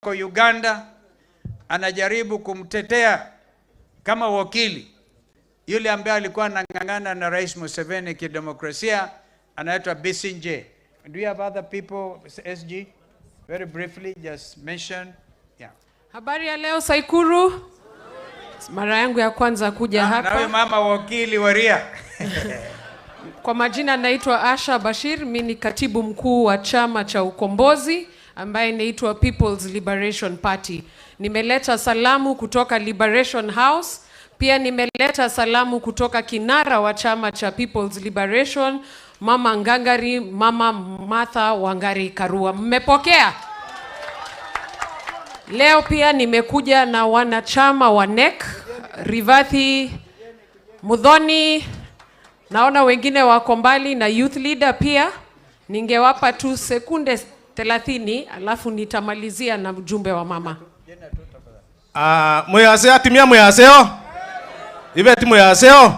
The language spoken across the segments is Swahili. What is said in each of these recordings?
Uganda, anajaribu kumtetea kama wakili yule ambaye alikuwa anang'ang'ana na Rais Museveni kidemokrasia, anaitwa Besigye. Do you have other people, SG? Very briefly, just mention. Yeah. Habari ya leo Saikuru. Mara yangu ya kwanza kuja hapa. Na huyu mama wakili Waria. Kwa majina naitwa Asha Bashir, mimi ni katibu mkuu wa chama cha Ukombozi ambaye inaitwa People's Liberation Party. Nimeleta salamu kutoka Liberation House, pia nimeleta salamu kutoka kinara wa chama cha People's Liberation, Mama Ngangari, Mama Martha Wangari Karua. Mmepokea? Leo pia nimekuja na wanachama wa NEC, Rivathi Muthoni, naona wengine wako mbali na youth leader pia. Ningewapa tu sekunde 30 alafu nitamalizia na ujumbe wa mama. Muyaseo atimia muyaseo. Ibe muyaseo.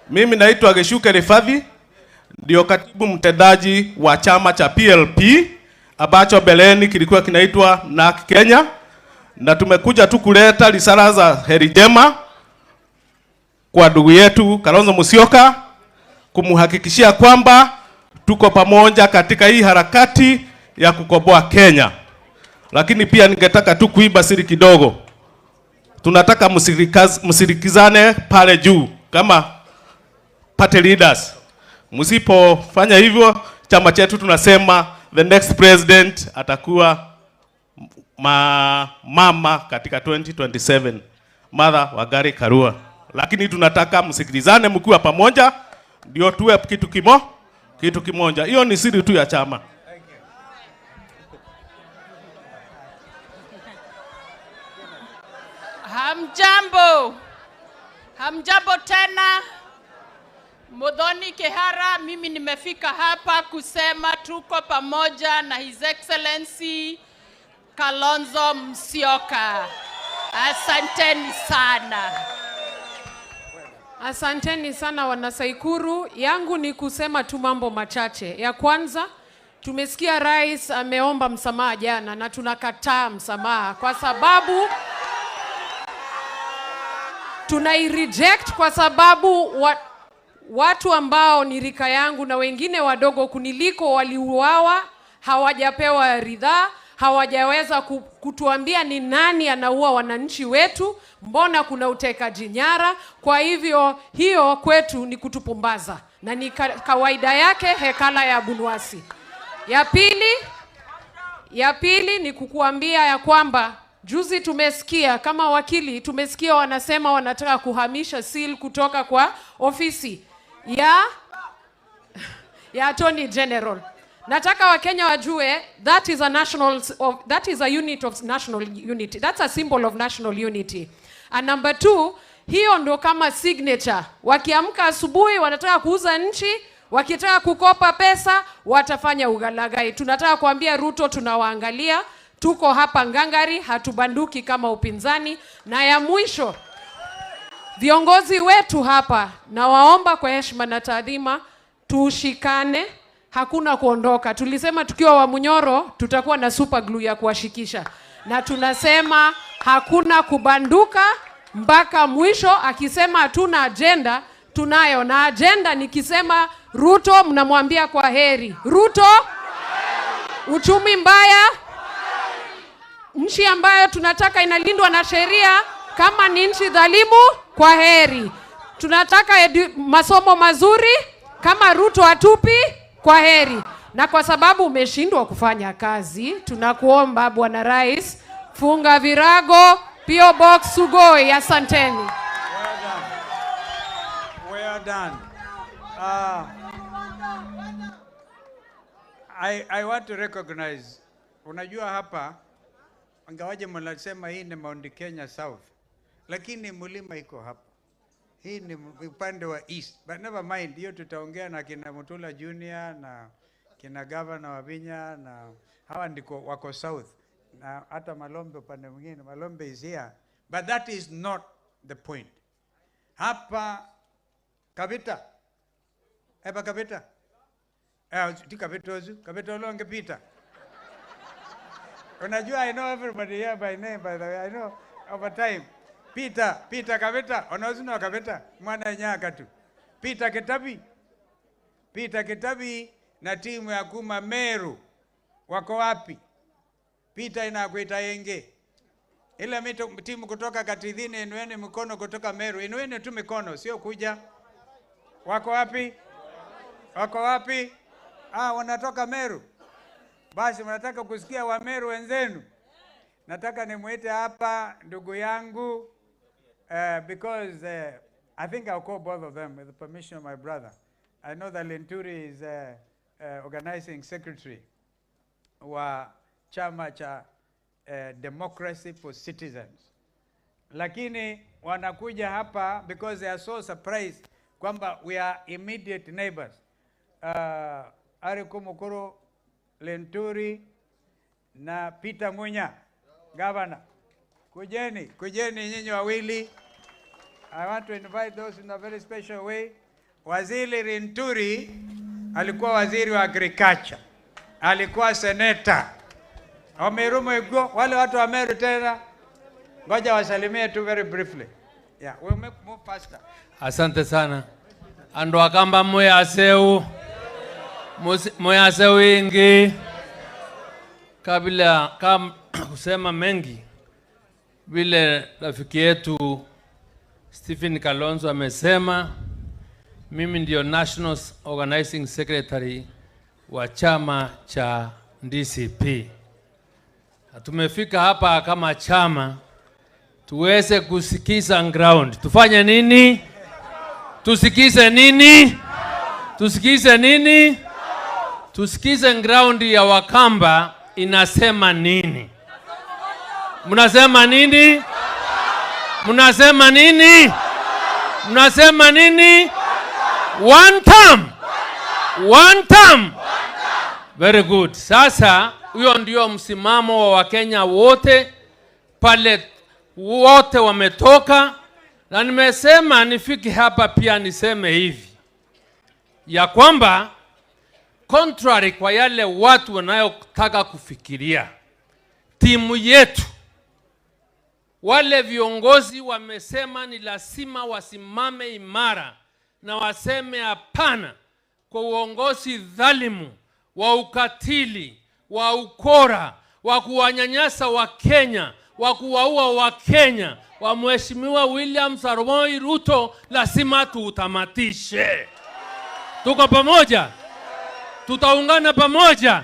Mimi naitwa Geshuke Rifathi, ndio katibu mtendaji wa chama cha PLP ambacho beleni kilikuwa kinaitwa NARC Kenya, na tumekuja tu kuleta risala za heri njema kwa ndugu yetu Kalonzo Musyoka, kumhakikishia kwamba tuko pamoja katika hii harakati ya kukomboa Kenya. Lakini pia ningetaka tu kuiba siri kidogo. Tunataka msirikizane pale juu kama party leaders. Msipofanya hivyo, chama chetu tunasema the next president atakuwa mama katika 2027, Martha Wangari Karua. Lakini tunataka msikilizane mkiwa pamoja, ndio tuwe kitu kimoja. Hiyo ni siri tu ya chama. Hamjambo. Hamjambo tena. Muthoni Kihara, mimi nimefika hapa kusema tuko pamoja na His Excellency Kalonzo Musyoka. Asanteni sana. Asanteni sana wanasaikuru. Yangu ni kusema tu mambo machache. Ya kwanza, tumesikia rais ameomba msamaha jana na tunakataa msamaha kwa sababu tunai-reject, kwa sababu watu ambao ni rika yangu na wengine wadogo kuniliko waliuawa, hawajapewa ridhaa, hawajaweza kutuambia ni nani anaua wananchi wetu, mbona kuna utekaji nyara. Kwa hivyo hiyo kwetu ni kutupumbaza na ni kawaida yake hekala ya Abunuwasi. Ya pili ni kukuambia ya kwamba juzi tumesikia kama wakili, tumesikia wanasema wanataka kuhamisha seal kutoka kwa ofisi ya Attorney General. Nataka Wakenya wajue that is a national, of, that is a unit of national unity. That's a symbol of national unity. And number two, hiyo ndo kama signature. Wakiamka asubuhi wanataka kuuza nchi, wakitaka kukopa pesa watafanya ugalagai. Tunataka kuambia Ruto tunawaangalia, tuko hapa ngangari, hatubanduki kama upinzani. Na ya mwisho, viongozi wetu hapa, nawaomba kwa heshima na taadhima tushikane, hakuna kuondoka. Tulisema tukiwa wa Munyoro tutakuwa na super glue ya kuwashikisha, na tunasema hakuna kubanduka mpaka mwisho. Akisema hatuna agenda, tunayo. Na agenda nikisema Ruto mnamwambia kwa heri. Ruto, uchumi mbaya, nchi ambayo tunataka inalindwa na sheria, kama ni nchi dhalimu, kwa heri. Tunataka masomo mazuri, kama Ruto atupi, kwa heri. Na kwa sababu umeshindwa kufanya kazi, tunakuomba Bwana Rais, funga virago, P.O. Box Sugoi. Asanteni. Well done. Well done. I want to recognize, unajua hapa, ingawaje mnasema hii ni Mount Kenya South, lakini mlima iko hapa. Hii ni upande wa East. But never mind, hiyo tutaongea na kina Mutula Junior na kina Governor Wavinya na hawa ndiko wako South. Na hata Malombe upande mwingine, Malombe is here. But that is not the point. Hapa Kabita. Eba Kabita. Ti Kabita ozu, Kabita olonge Peter. Unajua, I know everybody here by name, by the way. I know over time. Peter, Peter Kaveta, Onozino Kaveta, mwana nyaka tu. Peter Kitabi. Peter Kitabi na timu ya kuma Meru wako wapi? Peter inakuita yenge. Ile timu kutoka Katithini, inueni mikono kutoka Meru. Inueni tu mikono, sio kuja. Wako wapi? Wako wapi? Ah, wanatoka Meru. Basi mnataka kusikia wa Meru wenzenu. Nataka nimuite hapa ndugu yangu because I think I'll call both of them with the permission of my brother. I know that Linturi is organizing secretary wa chama cha Democracy for Citizens. Lakini wanakuja hapa because they are so surprised kwamba we are immediate neighbors. Ari Kumukuru Linturi na Peter Munya, governor. Kujeni, kujeni nyinyi wawili. I want to invite those in a very special way. Waziri Linturi alikuwa waziri wa agriculture, alikuwa senator. Wameru Mwego, wale watu wa Meru tena, ngoja wasalimie tu very briefly. Yeah, we'll move faster. Asante sana. Andu akamba muyaseu muyaseu ingi. Kabla kusema mengi, vile rafiki yetu Stephen Kalonzo amesema, mimi ndio National Organizing Secretary wa chama cha DCP. Na tumefika hapa kama chama tuweze kusikiza ground. Tufanye nini? Tusikize nini? Tusikize nini? Tusikize ground ya Wakamba inasema nini? Mnasema nini? Mnasema nini? Mnasema nini? One term. One term. Very good. Sasa huyo ndio msimamo wa Wakenya wote pale, wote wametoka, na nimesema nifike hapa pia niseme hivi ya kwamba contrary kwa yale watu wanayotaka kufikiria, timu yetu wale viongozi wamesema ni lazima wasimame imara na waseme hapana kwa uongozi dhalimu wa ukatili, wa ukora, wa kuwanyanyasa wa Kenya, wa kuwaua wa Kenya, wa Mheshimiwa William Samoei Ruto, lazima tuutamatishe. Tuko pamoja? Tutaungana pamoja.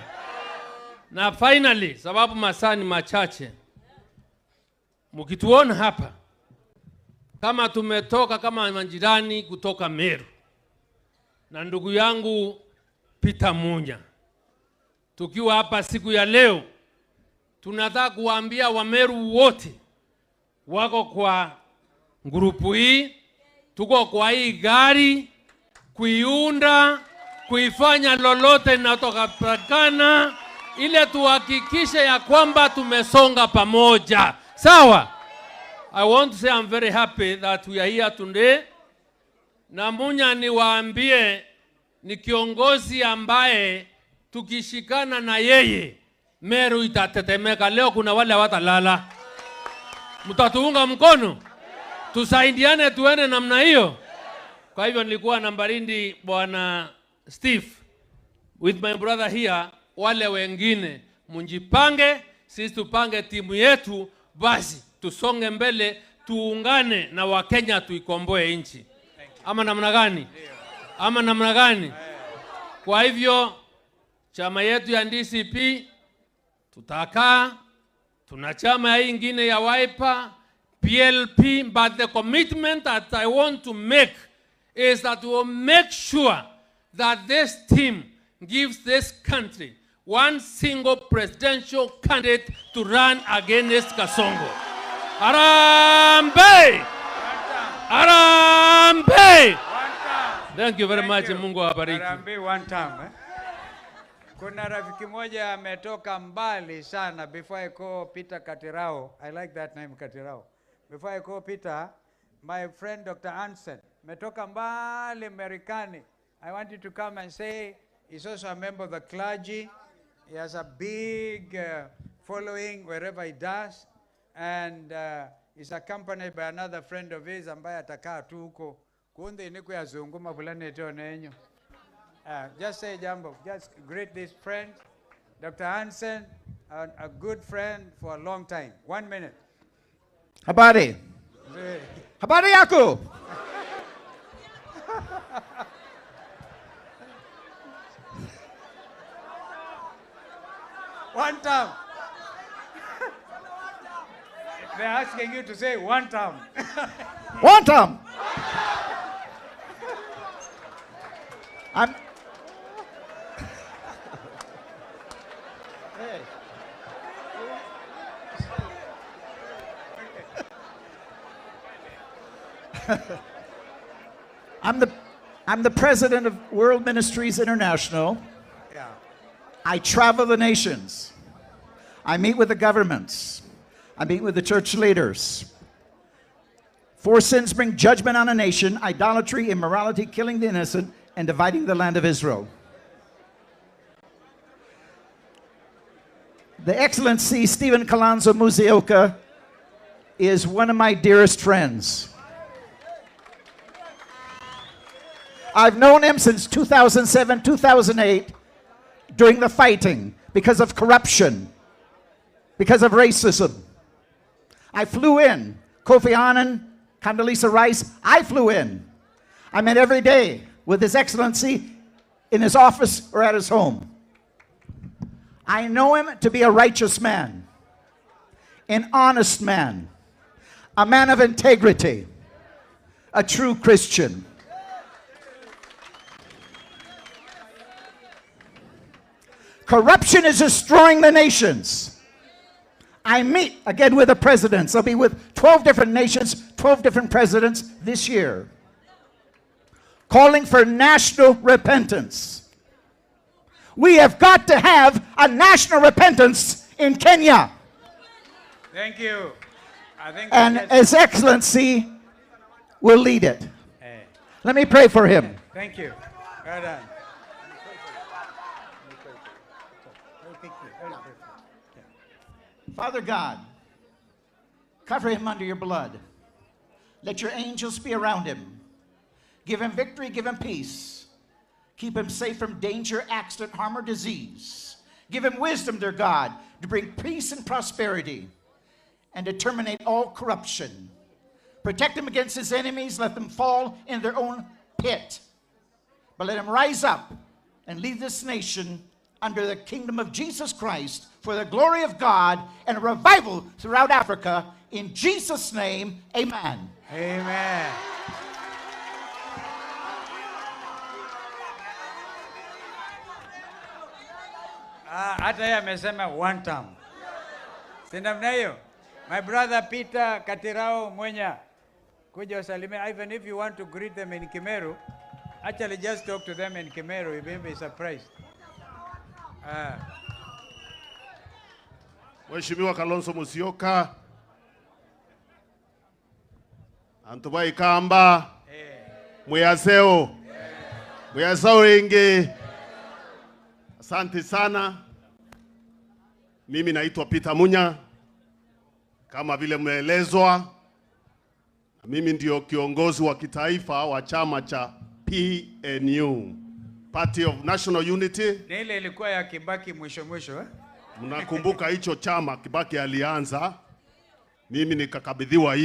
Na finally, sababu masaa ni machache, mkituona hapa kama tumetoka kama majirani kutoka Meru na ndugu yangu Peter Munya, tukiwa hapa siku ya leo, tunataka kuwaambia Wameru wote wako kwa grupu hii, tuko kwa hii gari kuiunda, kuifanya lolote inatoka ile tuhakikishe ya kwamba tumesonga pamoja. Sawa? I want to say I'm very happy that we are here today. Na Munya niwaambie ni kiongozi ambaye tukishikana na yeye Meru itatetemeka. Leo kuna wale hawatalala. Mtatuunga mkono? Tusaidiane tuende namna hiyo. Kwa hivyo nilikuwa na Mbarindi Bwana Steve with my brother here, wale wengine mjipange, sisi tupange timu yetu, basi tusonge mbele, tuungane na Wakenya tuikomboe nchi. Ama namna gani? Ama namna gani? Kwa hivyo chama yetu ya DCP tutakaa, tuna chama ya ingine ya Wiper, PLP, but the commitment that I want to make is that we will make sure that this team gives this country one single presidential candidate to run against Kasongo. Harambee! Harambee! Thank you very much. Mungu awabariki. Harambee one time, eh? Kuna rafiki moja ametoka mbali sana. Before I call Peter Katirao, I like that name Katirao. Before I call Peter, my friend Dr. Anson ametoka mbali Marekani. I want you to come and say he's also a member of the clergy. He has a big following. following wherever he does, and is accompanied by another friend of his ambaye atakaa tu huko kundi niku ya zunguma fulani eto nenyo. Just say jambo, just greet this friend, Dr. Hansen, a good friend for a long time. 1 minute. Habari. Habari yako. One time. They're asking you to say one time. One time. I'm. Hey. I'm the president of World Ministries International. Yeah. I travel the nations. I meet with the governments. I meet with the church leaders. 4 sins bring judgment on a nation: idolatry, immorality, killing the innocent, and dividing the land of Israel. The Excellency Stephen Kalonzo Musyoka is one of my dearest friends. I've known him since 2007, 2008, during the fighting because of corruption, because of racism. I flew in. Kofi Annan, Condoleezza Rice, I flew in. I met every day with His Excellency in his office or at his home. I know him to be a righteous man, an honest man, a man of integrity, a true Christian. Corruption is destroying the nations. I meet again with the presidents. I'll be with 12 different nations, 12 different presidents this year, calling for national repentance. We have got to have a national repentance in Kenya. Thank you. I think And His Excellency will lead it. Hey. Let me pray for him. Thank you. Well done. Father God, cover him under your blood. Let your angels be around him. Give him victory, give him peace. Keep him safe from danger, accident, harm, or disease. Give him wisdom, dear God, to bring peace and prosperity and to terminate all corruption. Protect him against his enemies. Let them fall in their own pit. But let him rise up and lead this nation under the kingdom of Jesus Christ for the glory of God and a revival throughout Africa. In Jesus' name, amen. Amen. Hata yeye amesema one time. Si namna hiyo? My brother Peter Katirao Mwenya, kuja usalimie. Even if you want to greet them in Kimeru, actually just talk to them in Kimeru, you may be surprised. Mheshimiwa Kalonzo Musyoka, Antubai Kamba, Mweyaseo, Mweyaseo ingi. Asante sana. Mimi naitwa Peter Munya, kama vile mmeelezwa. Mimi ndio kiongozi wa kitaifa wa chama cha PNU, Party of National Unity. Ni ile ilikuwa ya Kibaki mwisho mwisho, eh? Mnakumbuka hicho chama Kibaki alianza, mimi nikakabidhiwa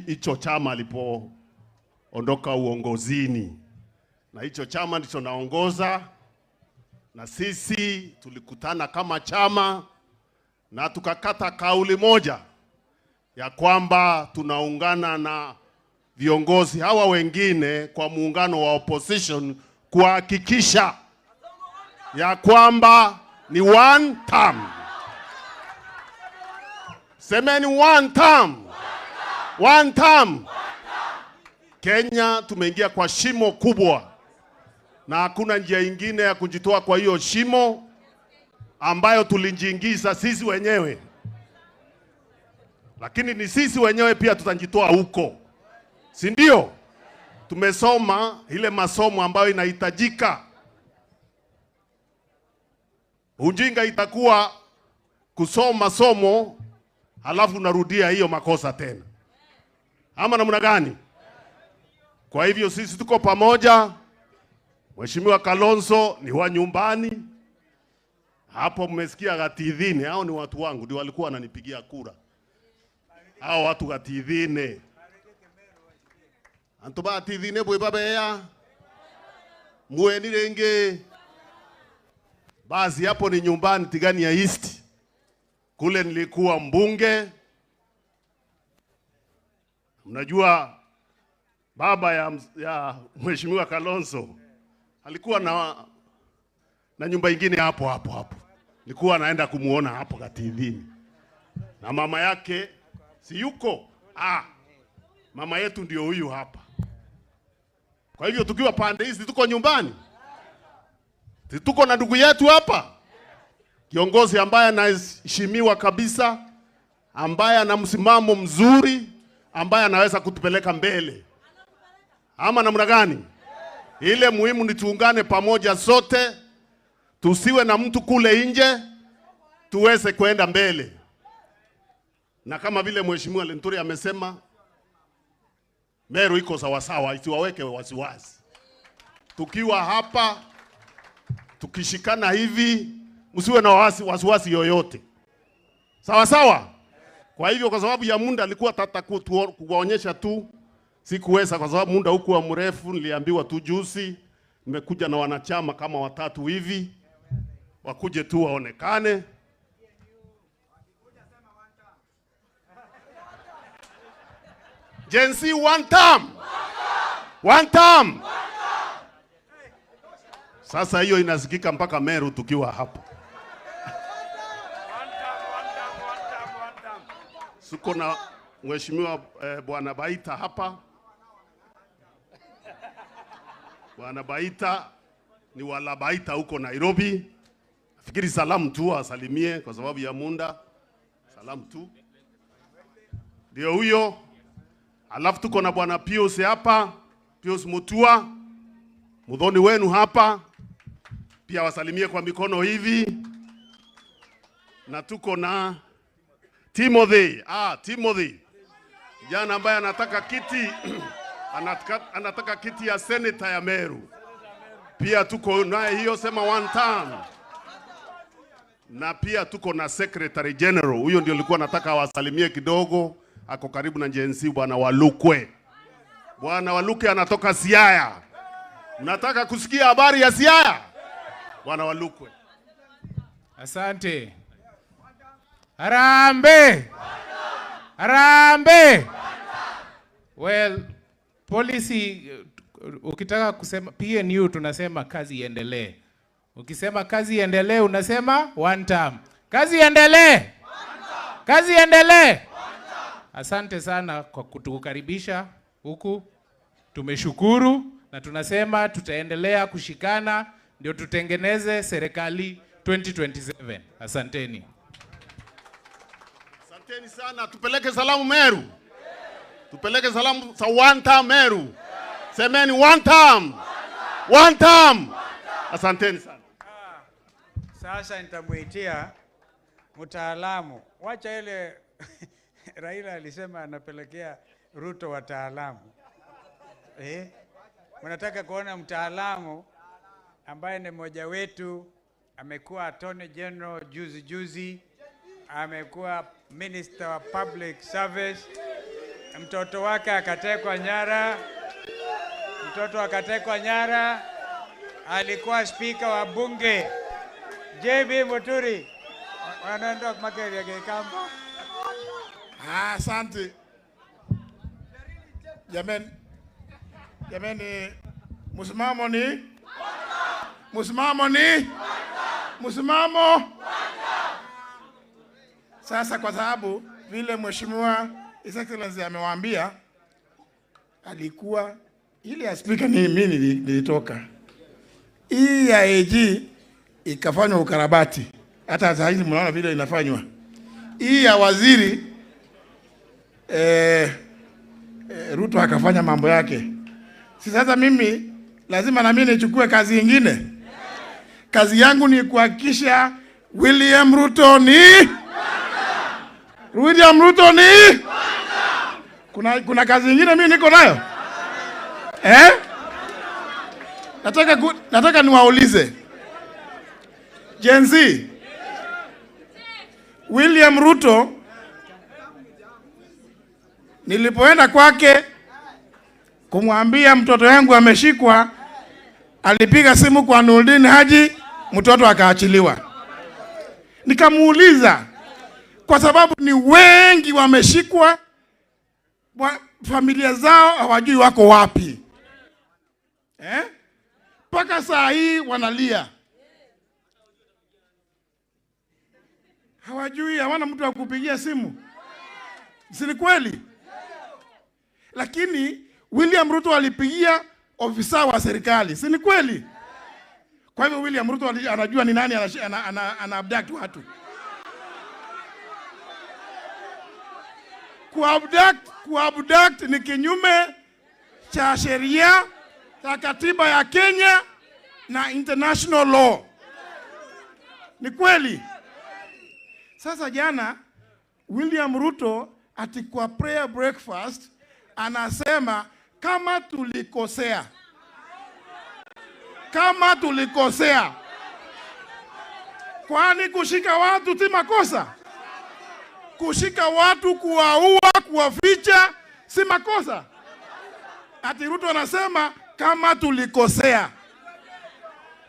hicho chama alipoondoka uongozini. Na hicho chama ndicho naongoza, na sisi tulikutana kama chama na tukakata kauli moja ya kwamba tunaungana na viongozi hawa wengine kwa muungano wa opposition kuhakikisha ya kwamba ni one term. Semeni one term. One term. Kenya tumeingia kwa shimo kubwa na hakuna njia ingine ya kujitoa kwa hiyo shimo ambayo tulijiingiza sisi wenyewe. Lakini ni sisi wenyewe pia tutajitoa huko. Si ndio? Tumesoma ile masomo ambayo inahitajika. Ujinga itakuwa kusoma somo halafu unarudia hiyo makosa tena, ama namna gani? Kwa hivyo sisi tuko pamoja. Mheshimiwa Kalonzo ni wa nyumbani hapo, mmesikia Gatithini, hao ni watu wangu, ndio walikuwa wananipigia kura hao watu Gatithini, antu ba Gatithini bwe babeya mweni renge. Basi hapo ni nyumbani Tigania East, kule nilikuwa mbunge. Mnajua baba ya Mheshimiwa Kalonzo alikuwa na nyumba ingine hapo hapo hapo, nilikuwa naenda kumuona hapo Gatithini, na mama yake si yuko? Mama yetu ndio huyu hapa. Kwa hivyo tukiwa pande hizi tuko nyumbani, tuko na ndugu yetu hapa, kiongozi ambaye anaheshimiwa kabisa, ambaye ana msimamo mzuri, ambaye anaweza kutupeleka mbele, ama namna gani? Ile muhimu ni tuungane pamoja sote, tusiwe na mtu kule nje, tuweze kwenda mbele. Na kama vile Mheshimiwa Linturi amesema, Meru iko sawasawa, isiwaweke wasiwasi. Tukiwa hapa tukishikana hivi, msiwe na wasiwasi yoyote, sawa sawa. Kwa hivyo, kwa sababu ya muda alikuwa tata kuwaonyesha tu, sikuweza kwa sababu muda hukuwa mrefu. Niliambiwa tu juzi, nimekuja na wanachama kama watatu hivi, wakuje tu waonekane. Gen Z, one term. One term. Sasa hiyo inasikika mpaka Meru tukiwa hapo. Suko na Mheshimiwa Bwana Baita hapa. Bwana Baita ni wala Baita huko Nairobi. Nafikiri salamu tu asalimie kwa sababu ya muda. Salamu tu. Ndio huyo. Alafu tuko na Bwana Pius hapa, Pius Mutua, mudhoni wenu hapa. Pia wasalimie kwa mikono hivi. Na tuko na Timothy. Timothy. Kijana ambaye anataka kiti anataka kiti ya senator ya Meru. Pia tuko naye hiyo, sema one term. Na pia tuko na Secretary General. Huyo ndio nilikuwa nataka wasalimie kidogo. Ako karibu na Gen Z, Bwana Walukwe. Bwana Walukwe anatoka Siaya. Mnataka kusikia habari ya Siaya? Bwana Walukwe. Asante. Harambee! Harambee! Well, policy, ukitaka kusema PNU tunasema kazi iendelee. Ukisema kazi iendelee unasema one term. Kazi iendelee. Kazi iendelee. Asante sana kwa kutukaribisha huku. Tumeshukuru na tunasema tutaendelea kushikana ndio tutengeneze serikali 2027. Asanteni. Asanteni sana. Tupeleke salamu Meru. Tupeleke salamu za one term Meru. Semeni one term. One term. Asanteni sana. Sasa nitamuitia mtaalamu. Wacha ile Raila alisema anapelekea Ruto wataalamu. Mnataka kuona mtaalamu ambaye ni mmoja wetu, amekuwa Attorney General juzi juzi, amekuwa Minister wa Public Service, mtoto wake akatekwa nyara, mtoto akatekwa nyara, alikuwa speaker wa bunge. JB Muturi, wanaenda Makeria Kamba. Asante. Jameni, jameni, msimamo ni? Msimamo ni? Msimamo? Sasa kwa sababu vile Mheshimiwa His Excellency amewaambia, alikuwa ile ya speaker ni mimi nilitoka. Hii ya AG ikafanywa ukarabati. Hata sasa hivi mnaona vile inafanywa. Hii ya waziri Ruto akafanya mambo yake. Si sasa mimi lazima na mimi nichukue kazi nyingine. Kazi yangu ni kuhakikisha William Ruto ni William Ruto ni kuna kazi nyingine mimi niko nayo eh? Nataka niwaulize Gen Z, William Ruto nilipoenda kwake kumwambia mtoto yangu ameshikwa, alipiga simu kwa Nurdin Haji, mtoto akaachiliwa. Nikamuuliza kwa sababu ni wengi wameshikwa, familia zao hawajui wako wapi, eh? Mpaka saa hii wanalia, hawajui, hawana mtu wa kupigia simu. Si ni kweli? Lakini William Ruto alipigia ofisa wa serikali, si ni kweli? Kwa hivyo William Ruto anajua ni nani ana abduct watu. Kuabduct ni kinyume cha sheria cha katiba ya Kenya na international law. Ni kweli? Sasa jana William Ruto ati kwa prayer breakfast anasema kama tulikosea, kama tulikosea, kwani kushika watu si makosa? Kushika watu, kuwaua, kuwaficha si makosa? Ati Ruto anasema kama tulikosea,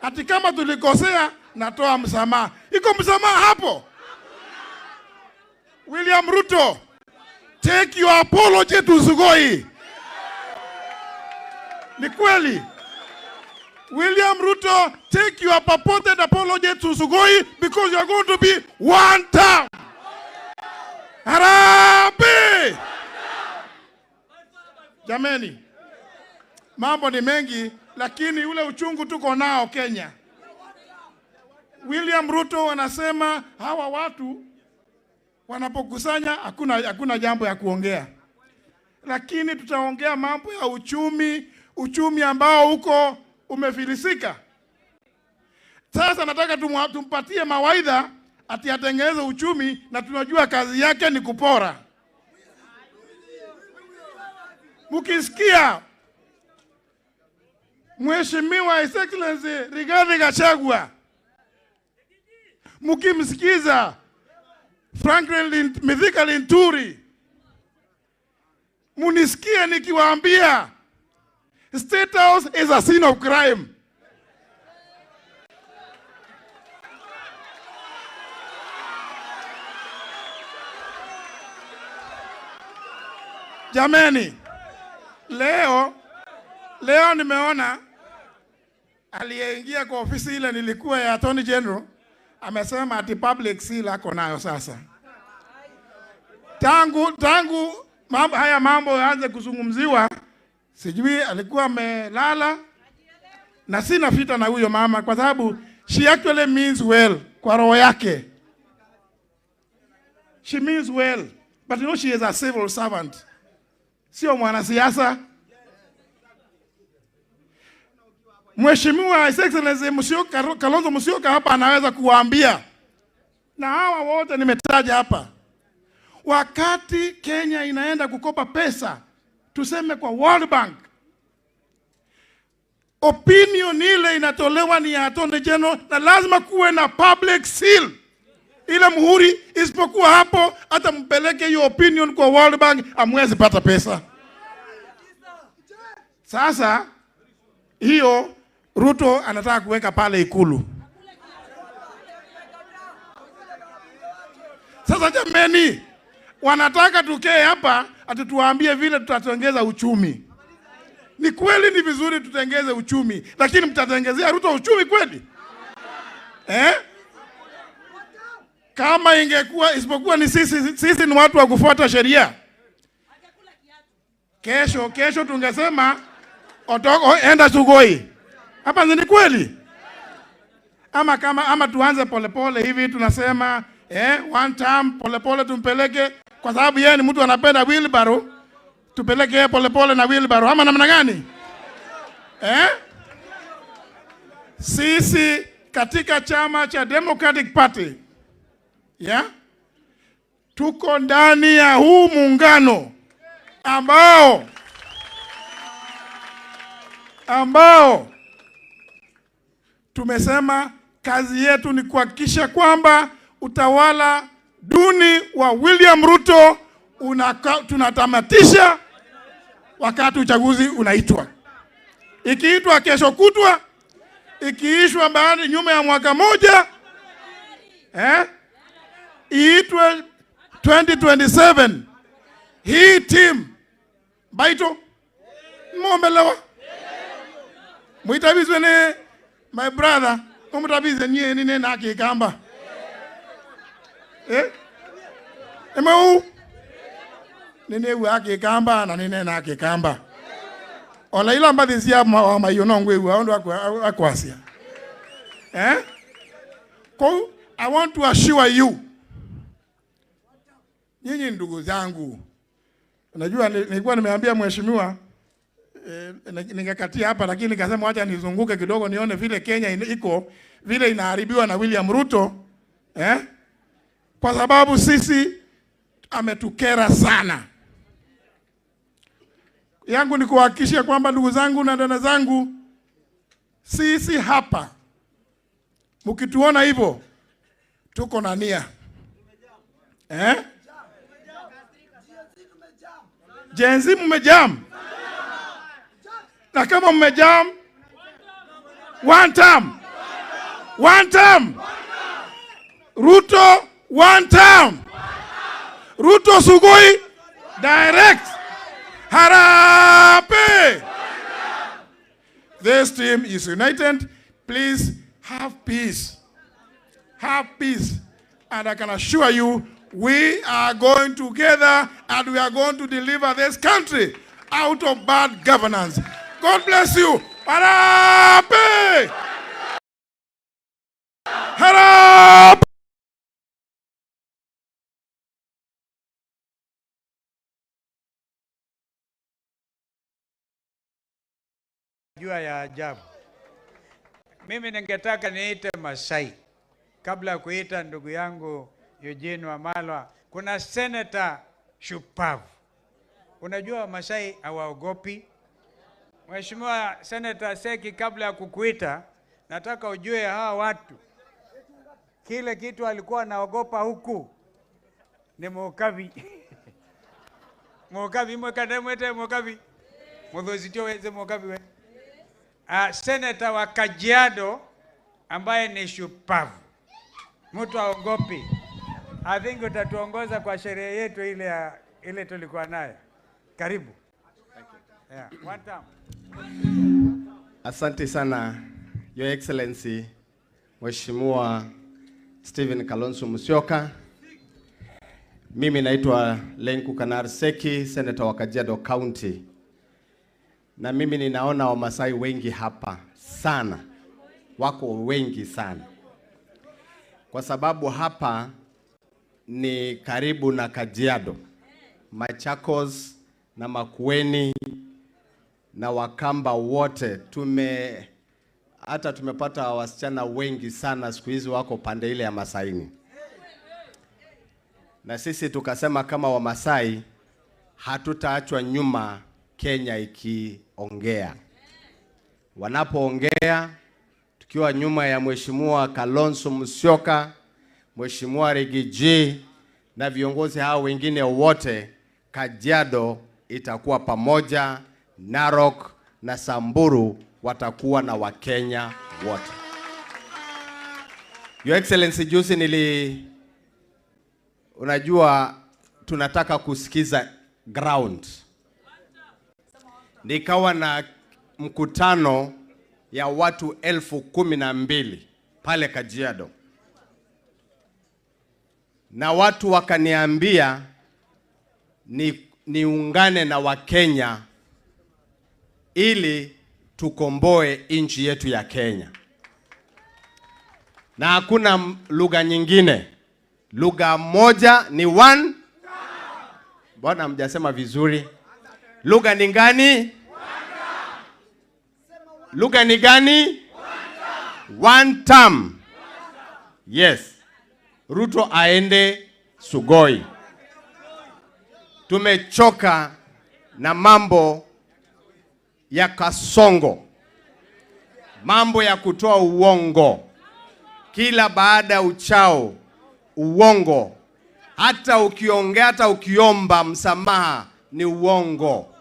ati kama tulikosea natoa msamaha. Iko msamaha hapo? William Ruto, take your apology to Sugoi. Ni kweli? William Ruto, take your purported apology to Sugoi because you are going to be one term. Harambee! Jameni, mambo ni mengi, lakini ule uchungu tuko nao Kenya. William Ruto anasema hawa watu wanapokusanya hakuna jambo ya kuongea, lakini tutaongea mambo ya uchumi, uchumi ambao uko umefilisika. Sasa nataka tumpatie mawaidha ati atengeneze uchumi, na tunajua kazi yake ni kupora. Mukisikia Mheshimiwa His Excellency Rigathi Gachagua, mukimsikiza Franklin Mithika Linturi, munisikie nikiwaambia State House is a scene of crime. Jameni, leo nimeona aliyeingia kwa ofisi ile nilikuwa ya Attorney General amesema ati public seal ako nayo sasa. Tangu haya mambo yaanze kuzungumziwa, sijui alikuwa amelala, na sina vita na huyo mama kwa sababu she actually means well kwa roho yake. She means well, but you know she is a civil servant. Sio mwanasiasa. Mheshimiwa His Excellency Musyoka, Kalonzo Musyoka hapa anaweza kuwaambia, na hawa wote nimetaja hapa, wakati Kenya inaenda kukopa pesa, tuseme kwa World Bank, opinion ile inatolewa ni ya Attorney General, na lazima kuwe na public seal, ile muhuri. Isipokuwa hapo, hata mpeleke hiyo opinion kwa World Bank, hamwezi pata pesa. Sasa hiyo Ruto anataka kuweka pale Ikulu. Sasa jameni, wanataka tukae hapa ati tuwaambie vile tutatengeza uchumi. Ni kweli ni vizuri tutengeze uchumi, lakini mtatengezea Ruto uchumi kweli? Eh? Kama ingekuwa isipokuwa ni sisi ni watu wa kufuata sheria. Kesho tungesema otoko enda Sugoi. Hapa ni kweli? Ama tuanze polepole hivi tunasema one term polepole tumpeleke, kwa sababu yeye ni mtu anapenda wheelbarrow, tupeleke yeye polepole na wheelbarrow ama namna gani? Sisi katika chama cha Democratic Party, yeah, Tuko ndani ya huu muungano ambao tumesema kazi yetu ni kuhakikisha kwamba utawala duni wa William Ruto tunatamatisha wakati uchaguzi unaitwa. Ikiitwa kesho kutwa, ikiishwa baada nyuma ya mwaka moja, iitwe 2027. Hii team baito mombelewa mwitabizwe ne my brother omutabize nye nine na kikamba emeu nine wa kikamba na nine na kikamba ola ila mbathisia ma mayo no ngwe wa ndo akwasia ko I want to assure you, nyinyi ndugu zangu, unajua nilikuwa nimeambia mheshimiwa ningekatia hapa, lakini nikasema acha nizunguke kidogo nione vile Kenya iko vile inaharibiwa na William Ruto, kwa sababu sisi ametukera sana. Yangu ni kuhakikishia kwamba ndugu zangu na dada zangu, sisi hapa mkituona hivyo tuko na nia. Gen Z mmejam. Na kama mmejam, one term. One term. Ruto one term. Ruto Sugoi direct. Harambee. This team is united. Please have peace. Have peace. And I can assure you, we are going together and we are going to deliver this country out of bad governance. God bless you. Harambee! Harambee! Jua ya ajabu. Mimi ningetaka niite Masai kabla ya kuita ndugu yangu Eugene Wamalwa. Kuna senator shupavu. Unajua Masai hawaogopi. Mheshimiwa Senator Seki, kabla ya kukuita, nataka ujue hawa watu kile kitu alikuwa anaogopa huku ni Mukavi. Mukavi mwekane mwete Mukavi. Mudhuzitio weze Mukavi we. Senator wa Kajiado ambaye ni shupavu. Mtu haogopi. I think utatuongoza kwa sherehe yetu ile ile tulikuwa nayo. Karibu. Yeah, one time. Asante sana, Your Excellency, Mheshimiwa Stephen Kalonzo Musyoka. Mimi naitwa Lenku Kanar Seki, Senator wa Kajiado County. Na mimi ninaona Wamasai wengi hapa sana. Wako wengi sana. Kwa sababu hapa ni karibu na Kajiado, Machakos na Makueni na Wakamba wote. Hata tumepata wasichana wengi sana siku hizi wako pande ile ya Masaini. Na sisi tukasema kama Wamasai hatutaachwa nyuma Kenya ikiongea. Wanapoongea tukiwa nyuma ya Mheshimiwa Kalonzo Musyoka, Mheshimiwa Rigiji na viongozi hao wengine wote, Kajiado itakuwa pamoja, Narok na Samburu watakuwa na Wakenya wote. Your Excellency, juzi unajua tunataka kusikiza ground. Nikawa na mkutano ya watu 12,000 pale Kajiado. Na watu wakaniambia niungane na Wakenya ili tukomboe nchi yetu ya Kenya. Na hakuna lugha nyingine. Lugha moja ni one. Mbona hamjasema vizuri? Lugha ni gani? Lugha ni gani? One term. Yes. Ruto aende Sugoi. Tumechoka na mambo ya Kasongo, mambo ya kutoa uongo kila baada ya uchao, uongo. Hata ukiongea, hata ukiomba msamaha ni uongo.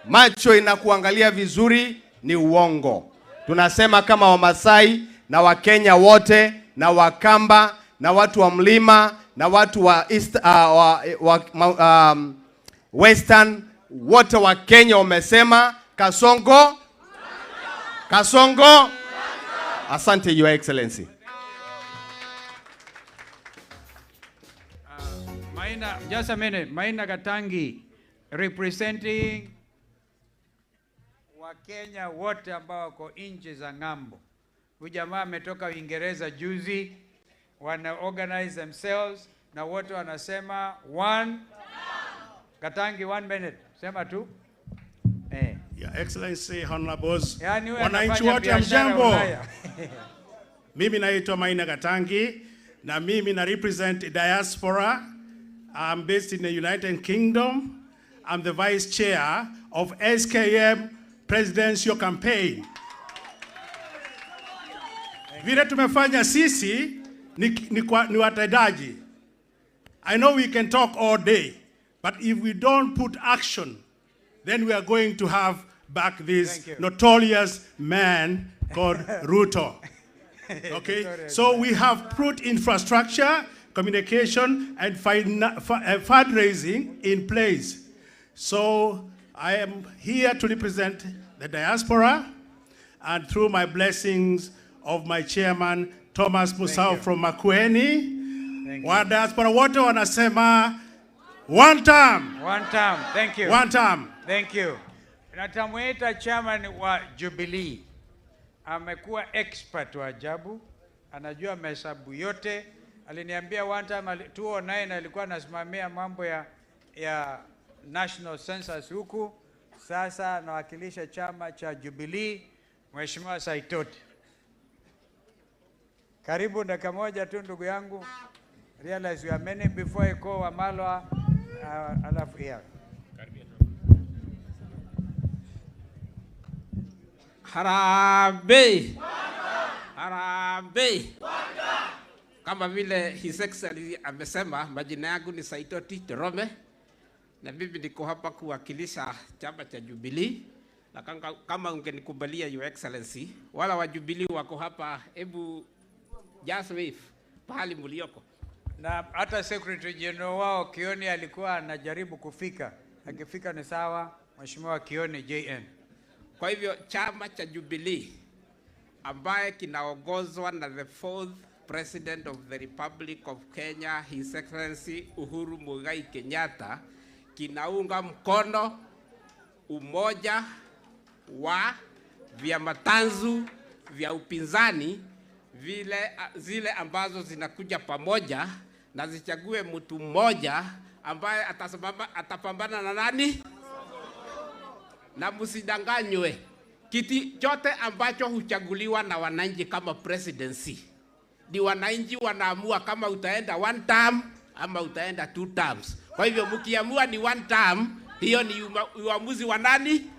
Macho inakuangalia vizuri ni uongo. Tunasema kama Wamasai na Wakenya wote na Wakamba na watu wa mlima na watu wa East, wa Western wote wa Kenya wamesema Kasongo, Kasongo. Asante, Your Excellency. Maina, just a minute. Maina Gatangi representing Wakenya wote ambao wako nchi za ng'ambo. Huyu jamaa ametoka Uingereza juzi, wana organize themselves na wote wanasema one. Gatangi, one minute. Sema tu. Your Excellency, Honorables, Yaani huyu wananchi anafanya wote, biashara hamjambo. Ulaya. Mimi naitwa Maina Gatangi na mimi na represent diaspora. I'm based in the United Kingdom. I'm the vice chair of SKM presidential campaign. Vile tumefanya sisi ni watendaji. I know we can talk all day, but if we don't put action, then we are going to have back this Thank you. Notorious man called Ruto. Okay, Notorious so man. We have put infrastructure, communication, and fundraising in place. So I am here to represent the diaspora, and through my blessings of my chairman, Thomas Musau you. From Makueni, Thank wa diaspora wote wanasema one term. One term. Thank you. One term. Thank you. Natamuita chairman wa Jubilee. Amekuwa expert wa ajabu, anajua mahesabu yote. Aliniambia one time 2009 alikuwa anasimamia mambo ya National Census huku. Sasa anawakilisha chama cha Jubilee, Mheshimiwa Saitoti. Karibu dakika moja tu, ndugu yangu. Realize we are many before I call Wamalwa, alafu yeah. Harambee! Harambee! Kama vile His Excellency amesema, majina yangu ni Saitoti Torome na mimi niko hapa kuwakilisha chama cha Jubilee, na kama ungenikubalia, Your Excellency, wala wa Jubilee wako hapa, hebu just wave pahali mlioko. Na hata Secretary General wao Kioni alikuwa anajaribu kufika, akifika ni sawa. Mheshimiwa Kioni JN. Kwa hivyo chama cha Jubilee ambaye kinaongozwa na the fourth President of the Republic of Kenya, His Excellency Uhuru Muigai Kenyatta, kinaunga mkono umoja wa vyama tanzu vya upinzani zile ambazo zinakuja pamoja na zichague mtu mmoja ambaye atapambana na nani? Na msidanganywe, kiti chote ambacho huchaguliwa na wananchi kama presidency, ni wananchi wanaamua kama utaenda one term ama utaenda two terms. Kwa hivyo mkiamua ni one term, hiyo ni uamuzi wa nani?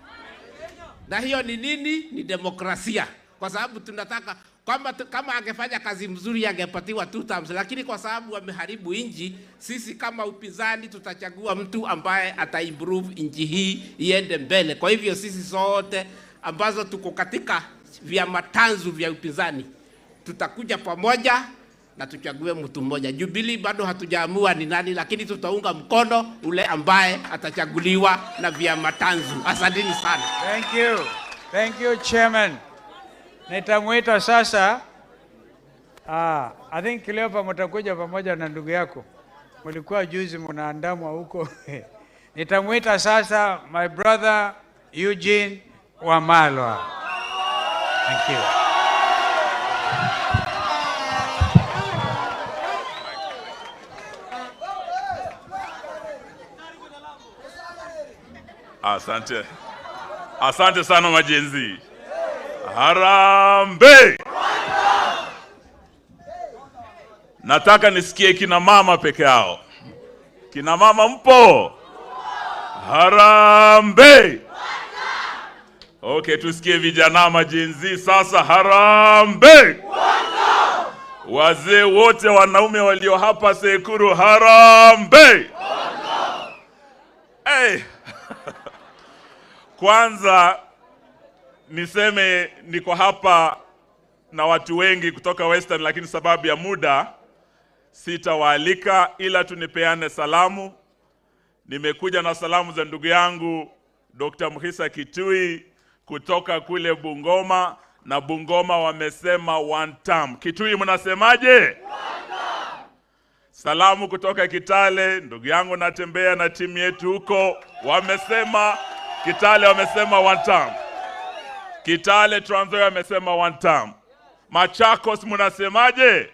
Na hiyo ni nini? Ni demokrasia. Kwa sababu tunataka kwamba kama angefanya kazi mzuri angepatiwa two terms, lakini kwa sababu wameharibu nchi, sisi kama upinzani tutachagua mtu ambaye ataimprove nchi hii iende mbele. Kwa hivyo sisi sote ambazo tuko katika vyama tanzu vya upinzani tutakuja pamoja na tuchague mtu mmoja. Jubilee bado hatujaamua ni nani, lakini tutaunga mkono ule ambaye atachaguliwa na vyama tanzu. Asanteni sana. Thank you. Thank you, Chairman. Nitamuita sasa. I think Cleopa mtakuja pamoja na ndugu yako. Mlikuwa juzi mnaandamwa huko. Nitamuita sasa my brother Eugene Wamalwa. Thank you. Asante. Asante sana majenzi. Harambee! Nataka nisikie kina mama peke yao. Kina mama mpo? Harambee! Okay, tusikie vijana ma Gen Z sasa. Harambee! Wazee wote wanaume walio hapa Tseikuru, harambee! Hey. Kwanza niseme niko hapa na watu wengi kutoka Western, lakini sababu ya muda sitawaalika, ila tunipeane salamu. Nimekuja na salamu za ndugu yangu Dr. Mukhisa Kituyi kutoka kule Bungoma, na Bungoma wamesema one term. Kitui, mnasemaje? Salamu kutoka Kitale, ndugu yangu natembea na timu yetu huko, wamesema Kitale wamesema one term. Kitale Trans Nzoia wamesema one term. Machakos mnasemaje?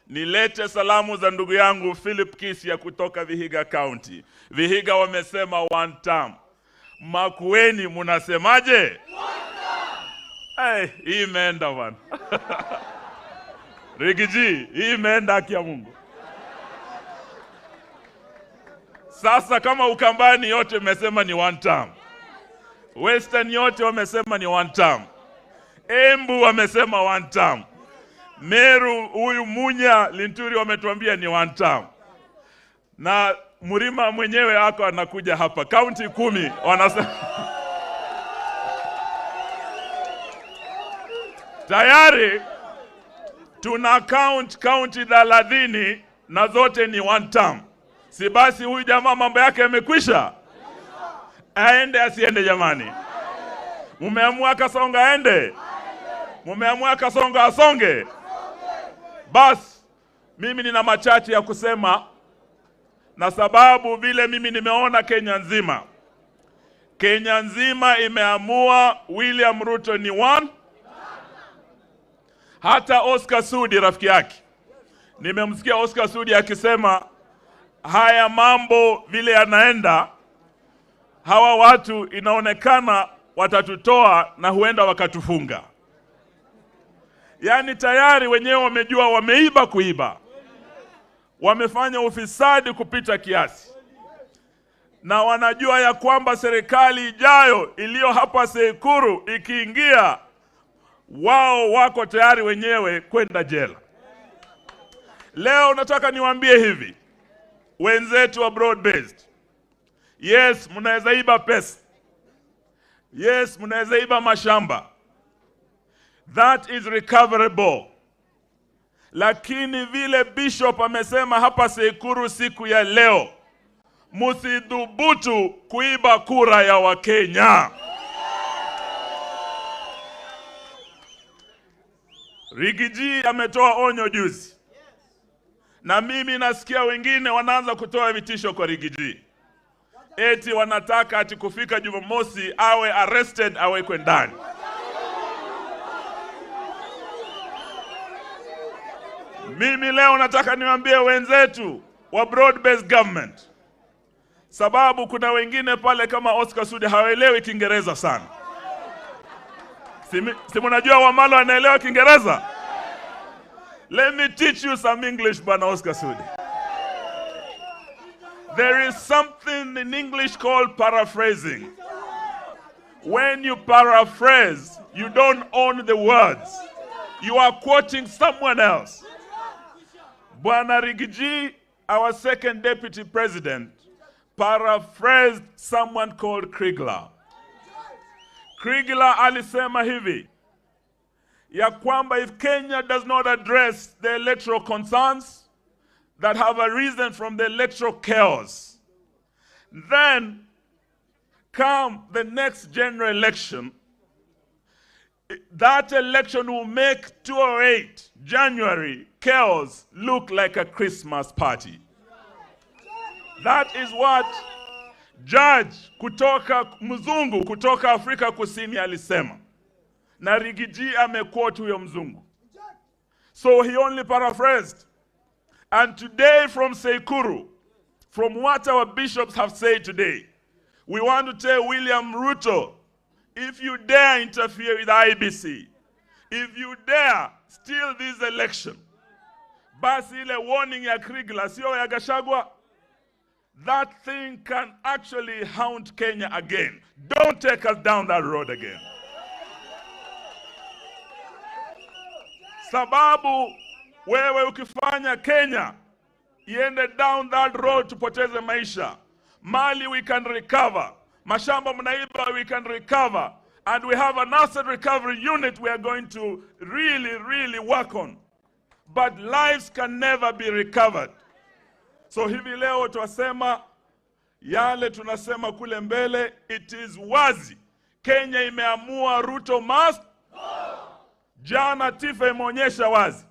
Nilete salamu za ndugu yangu Philip Kisia kutoka Vihiga County. Vihiga wamesema one term. Makueni mnasemaje? Hey, hii imeenda bwana. Riggy G, hii imeenda, haki ya Mungu. Sasa kama Ukambani yote imesema ni one term, Western yote wamesema ni one term, Embu wamesema one term, Meru huyu Munya Linturi wametuambia ni one term, na Murima mwenyewe ako anakuja hapa, kaunti 10 wanasema tayari tuna count kaunti 30 na zote ni one term. Si basi huyu jamaa mambo yake yamekwisha? Aende asiende jamani? Mumeamua Kasonga aende? Mumeamua Kasonga asonge? Bas, mimi nina machache ya kusema, na sababu vile mimi nimeona Kenya nzima, Kenya nzima imeamua William Ruto ni one. Hata Oscar Sudi rafiki yake, nimemsikia Oscar Sudi akisema haya mambo vile yanaenda, hawa watu inaonekana watatutoa na huenda wakatufunga. Yaani tayari wenyewe wamejua wameiba kuiba, wamefanya ufisadi kupita kiasi, na wanajua ya kwamba serikali ijayo iliyo hapa Tseikuru ikiingia, wao wako tayari wenyewe kwenda jela. Leo nataka niwaambie hivi, wenzetu wa broad based, yes, mnaweza iba pesa, yes, mnaweza iba mashamba, that is recoverable. Lakini vile Bishop amesema hapa Tseikuru siku ya leo, msidhubutu kuiba kura ya Wakenya. Riggy G ametoa onyo juzi, na mimi nasikia wengine wanaanza kutoa vitisho kwa Riggy G, eti wanataka ati kufika Jumamosi awe arrested, awekwe ndani. Mimi leo nataka niwaambie wenzetu wa broad based government, sababu kuna wengine pale kama Oscar Sudi hawaelewi Kiingereza sana. Si mnajua Wamalwa anaelewa Kiingereza? Let me teach you some English, Bwana Oscar Sudi. There is something in English called paraphrasing. When you paraphrase, you don't own the words. You are quoting someone else. Bwana Riggy G, our second deputy president, paraphrased someone called Kriegler. Kriegler alisema hivi, ya kwamba if Kenya does not address the electoral concerns that have arisen from the electoral chaos, then come the next general election, that election will make 208 January chaos look like a Christmas party. That is what judge kutoka mzungu kutoka Afrika Kusini alisema. Na Riggy G amequote huyo mzungu. So he only paraphrased. And today from Tseikuru, from what our bishops have said today, we want to tell William Ruto, if you dare interfere with IEBC, if you dare steal this election, basi ile warning ya Kriegler sio ya Gachagua, That thing can actually haunt Kenya again. Don't take us down that road again. Sababu wewe ukifanya Kenya iende down that road, tupoteze maisha. Mali we can recover. Mashamba mnaiba we can recover. And we have an asset recovery unit we are going to really, really work on. But lives can never be recovered. So hivi leo twasema yale tunasema kule mbele, it is wazi. Kenya imeamua Ruto must. Jana TIFA imeonyesha wazi.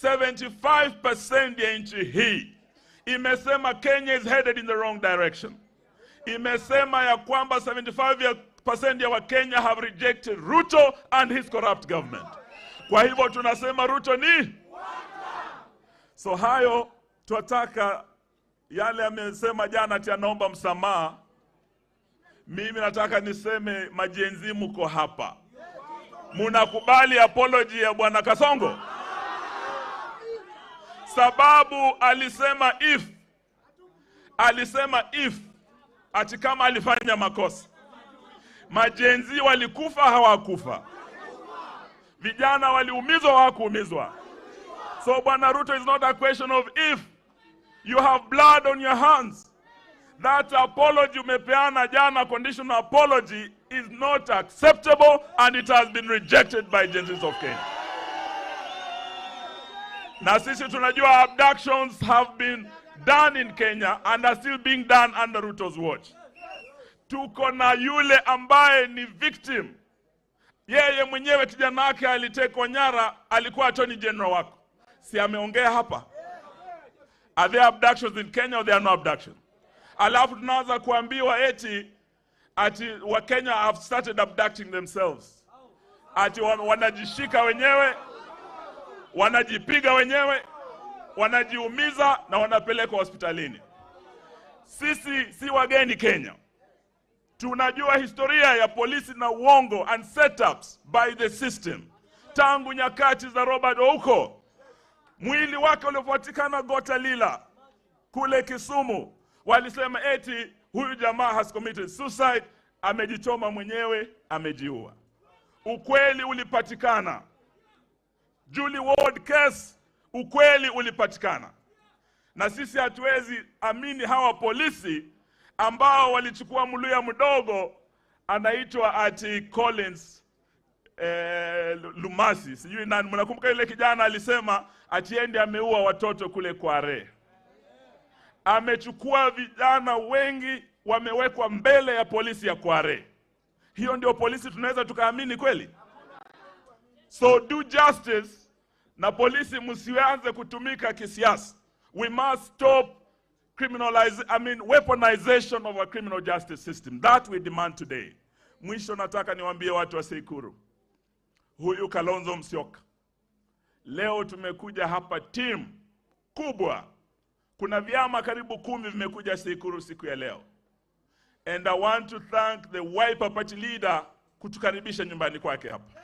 75% ya nchi hii imesema Kenya is headed in the wrong direction. Imesema ya kwamba 75% ya Wakenya have rejected Ruto and his corrupt government. Kwa hivyo tunasema Ruto ni so hayo twataka yale amesema jana ati anaomba msamaha. Mimi nataka niseme ma-Gen Z mko hapa, munakubali apology ya bwana Kasongo? Sababu alisema if ati kama alifanya makosa. Ma-Gen Z walikufa hawakufa? Vijana waliumizwa hawakuumizwa? So bwana Ruto, is not a question of if. You have blood on your hands. That apology umepeana jana, conditional apology, is not acceptable and it has been rejected by Gen Zs of Kenya. Na sisi tunajua abductions have been done in Kenya and are still being done under Ruto's watch. Tuko na yule ambaye ni victim, yeye mwenyewe kijana wake alitekwa nyara, alikuwa attorney general wako, si ameongea hapa? Are there abductions in Kenya or there are no abductions? Alafu tunaanza kuambiwa eti ati Wakenya have started abducting themselves, ati wanajishika wenyewe, wanajipiga wenyewe, wanajiumiza na wanapelekwa hospitalini. Sisi si wageni Kenya, tunajua historia ya polisi na uongo and setups by the system tangu nyakati za Robert Ouko. Mwili wake uliopatikana Gota Lila kule Kisumu, walisema eti huyu jamaa has committed suicide, amejichoma mwenyewe, amejiua. Ukweli ulipatikana. Julie Ward case, ukweli ulipatikana. Na sisi hatuwezi amini hawa polisi ambao walichukua Mluya mdogo anaitwa ati Collins Lumasi, sijui nani, mnakumbuka yule kijana alisema ati yeye ndiye ameua watoto kule Kware. Amechukua vijana wengi wamewekwa mbele ya polisi ya Kware. Hiyo ndio polisi tunaweza tukaamini kweli? So do justice, na polisi msianze kutumika kisiasa. We must stop criminalize, I mean, weaponization of our criminal justice system. That we demand today. Mwisho nataka niwaambie watu wa Tseikuru, huyu Kalonzo Musyoka, leo tumekuja hapa timu kubwa. Kuna vyama karibu 10 vimekuja Tseikuru siku ya leo. And I want to thank the Wiper Party leader kutukaribisha nyumbani kwake hapa.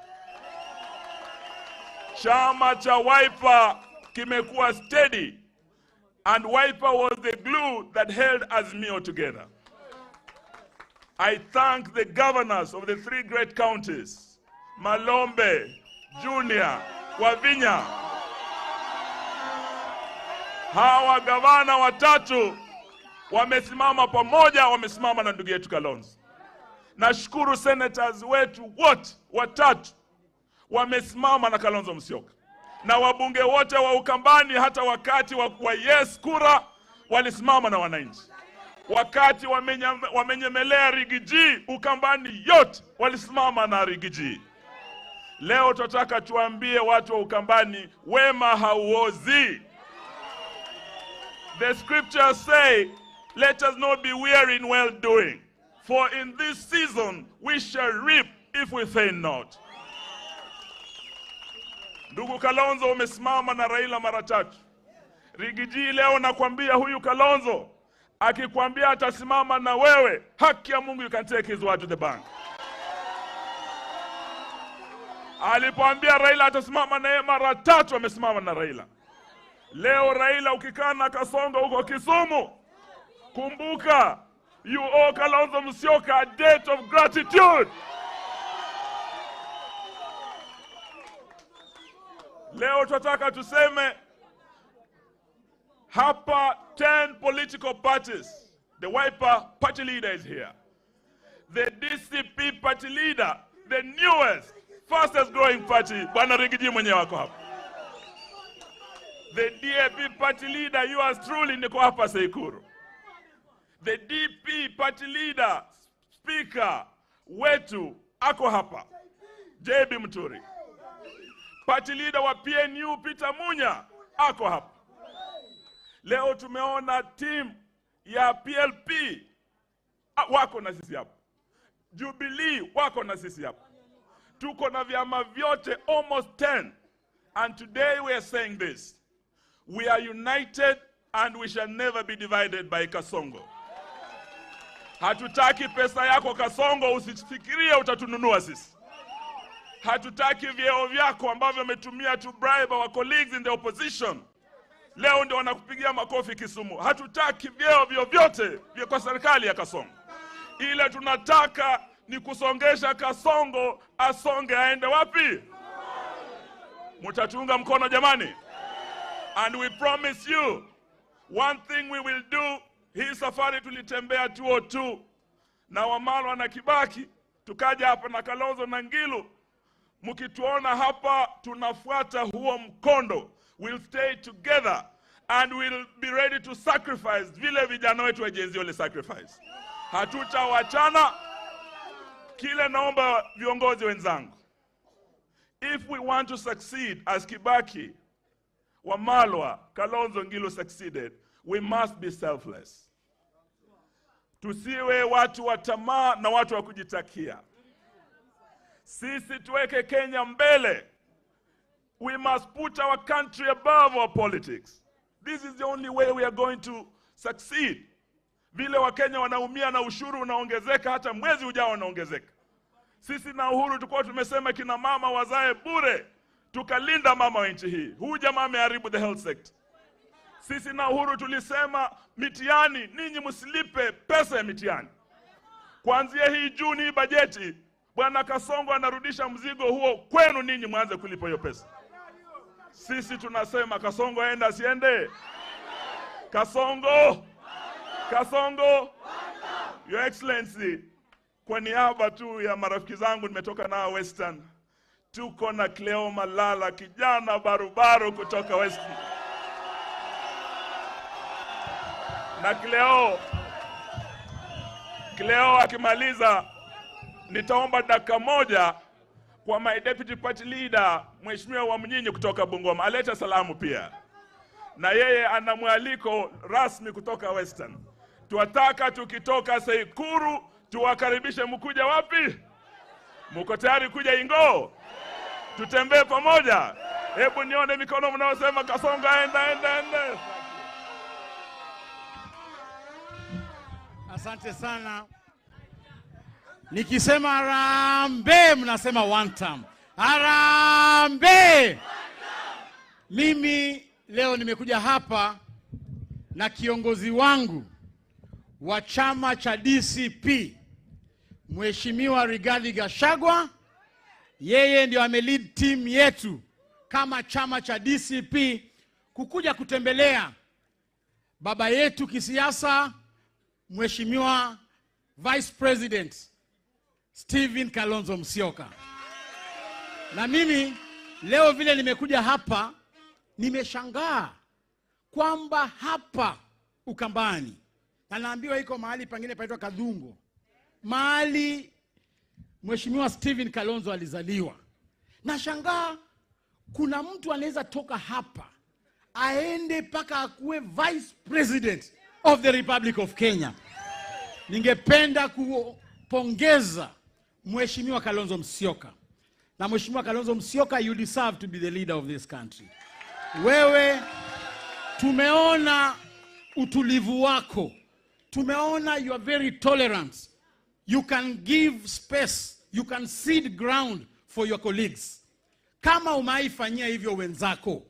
Chama cha Wiper kimekuwa steady, and Wiper was the glue that held Azimio together. I thank the governors of the three great counties, Malombe, Junior, Wavinya. Hawa gavana watatu wamesimama pamoja, wamesimama na ndugu yetu Kalonzo. Nashukuru senators wetu wote watatu wamesimama na Kalonzo Musyoka, na wabunge wote wa Ukambani, hata wakati wa yes kura walisimama na wananchi. Wakati wamenyemelea Riggy G, Ukambani yote walisimama na Riggy G. Leo tunataka tuambie watu wa Ukambani, wema hauozi. The scriptures say, let us not be weary in well doing, for in this season we shall reap if we faint not. Ndugu Kalonzo, umesimama na Raila mara tatu. Riggy G leo nakwambia huyu Kalonzo akikwambia atasimama na wewe, haki ya Mungu, you can take his word to the bank. Alipoambia Raila atasimama na yeye mara tatu, amesimama na Raila. Leo Raila ukikaa na Kasongo huko Kisumu, Kumbuka, you owe Kalonzo Musyoka a debt of gratitude. Leo tunataka tuseme hapa 10 political parties. The Wiper party leader is here. The DCP party leader, the newest, fastest growing party, Bwana Rigiji mwenyewe wako hapa. The DAP party leader, yours truly, niko hapa Seikuru. The DP party leader, speaker wetu ako hapa, JB Muturi. Party leader wa PNU Peter Munya ako hapa. Leo tumeona team ya PLP wako na sisi hapa. Jubilee wako na sisi hapa. Tuko na vyama vyote almost 10. And today we are saying this. We are united and we shall never be divided by Kasongo. Hatutaki pesa yako Kasongo, usifikirie utatununua sisi. Hatutaki vyeo vyako ambavyo umetumia to bribe our colleagues in the opposition. Leo ndio wanakupigia makofi Kisumu. Hatutaki vyeo vyovyote vya kwa serikali ya Kasongo. Ile tunataka ni kusongesha Kasongo asonge aende wapi? Mutatunga mkono jamani? And we promise you, one thing we will do. Hii safari tulitembea 202 na Wamalwa na Kibaki, tukaja hapa na Kalonzo na Ngilu. Mkituona hapa tunafuata huo mkondo. We'll stay together and we'll be ready to sacrifice vile vijana wetu wa Gen Z wali sacrifice. Hatutawachana. Kile naomba viongozi wenzangu, if we want to succeed as Kibaki, Wamalwa, Kalonzo, Ngilu succeeded, we must be selfless. Tusiwe watu wa tamaa na watu wa kujitakia. Sisi tuweke Kenya mbele. We must put our country above our politics. This is the only way we are going to succeed. Vile Wakenya wanaumia na ushuru unaongezeka, hata mwezi ujao unaongezeka. Sisi na Uhuru tulikuwa tumesema kina mama wazae bure, tukalinda mama wa nchi hii. Huyu jamaa ameharibu the health sector. Sisi na Uhuru tulisema mitihani, ninyi msilipe pesa ya mitihani. Kuanzia hii Juni hii bajeti, Bwana Kasongo anarudisha mzigo huo kwenu ninyi mwanze kulipa hiyo pesa. Sisi tunasema Kasongo aende asiende? Kasongo! Kasongo! Your Excellency, kwa niaba tu ya marafiki zangu nimetoka nao Western, tuko na Cleo Malala, kijana barubaru kutoka Western. Na Cleo akimaliza nitaomba dakika moja kwa my deputy party leader Mheshimiwa Wamnyinyi kutoka Bungoma aleta salamu pia. Na yeye ana mwaliko rasmi kutoka Western. Tuwataka tukitoka Seikuru tuwakaribishe. Mkuja wapi? Mko tayari kuja Ingo? Tutembee pamoja. Hebu nione mikono mnaosema Kasongo enda enda enda. Asante sana. Nikisema harambee mnasema one time. Harambee! Mimi leo nimekuja hapa na kiongozi wangu wa chama cha DCP, Mheshimiwa Rigathi Gachagua. Yeye ndio amelead team yetu kama chama cha DCP kukuja kutembelea baba yetu kisiasa, Mheshimiwa Vice President Stephen Kalonzo Musyoka. Na mimi leo vile nimekuja hapa, nimeshangaa kwamba hapa Ukambani, na naambiwa iko mahali pengine paitwa Kadhungo, mahali Mheshimiwa Stephen Kalonzo alizaliwa. Nashangaa kuna mtu anaweza toka hapa aende paka akuwe Vice President of the Republic of Kenya. Ningependa kupongeza Mheshimiwa Kalonzo Musyoka. Na Mheshimiwa Kalonzo Musyoka, you deserve to be the leader of this country. Wewe, tumeona utulivu wako. Tumeona you are very tolerant. You can give space, you can cede ground for your colleagues. Kama umeifanyia hivyo wenzako,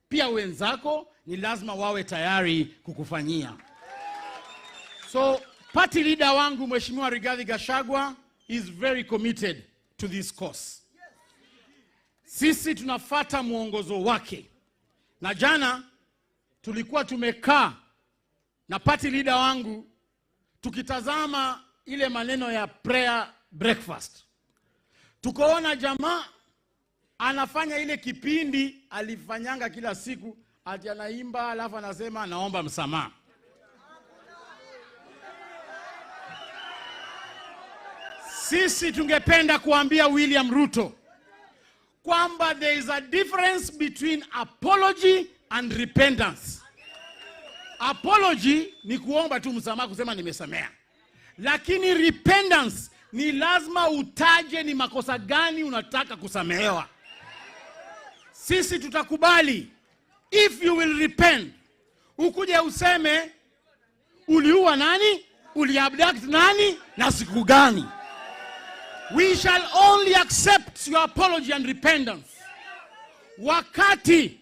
pia wenzako ni lazima wawe tayari kukufanyia. So party leader wangu Mheshimiwa Rigathi Gachagua is very committed to this cause. Sisi tunafata mwongozo wake. Na jana tulikuwa tumekaa na party leader wangu tukitazama ile maneno ya prayer breakfast. Tukaona jamaa anafanya ile kipindi alifanyanga kila siku, ati anaimba alafu anasema naomba msamaha. Sisi tungependa kuambia William Ruto kwamba there is a difference between apology and repentance. Apology ni kuomba tu msamaha, kusema nimesamea. Lakini repentance ni lazima utaje ni makosa gani unataka kusamehewa. Sisi tutakubali if you will repent. Ukuje useme uliua nani, uliabduct nani na siku gani. We shall only accept your apology and repentance wakati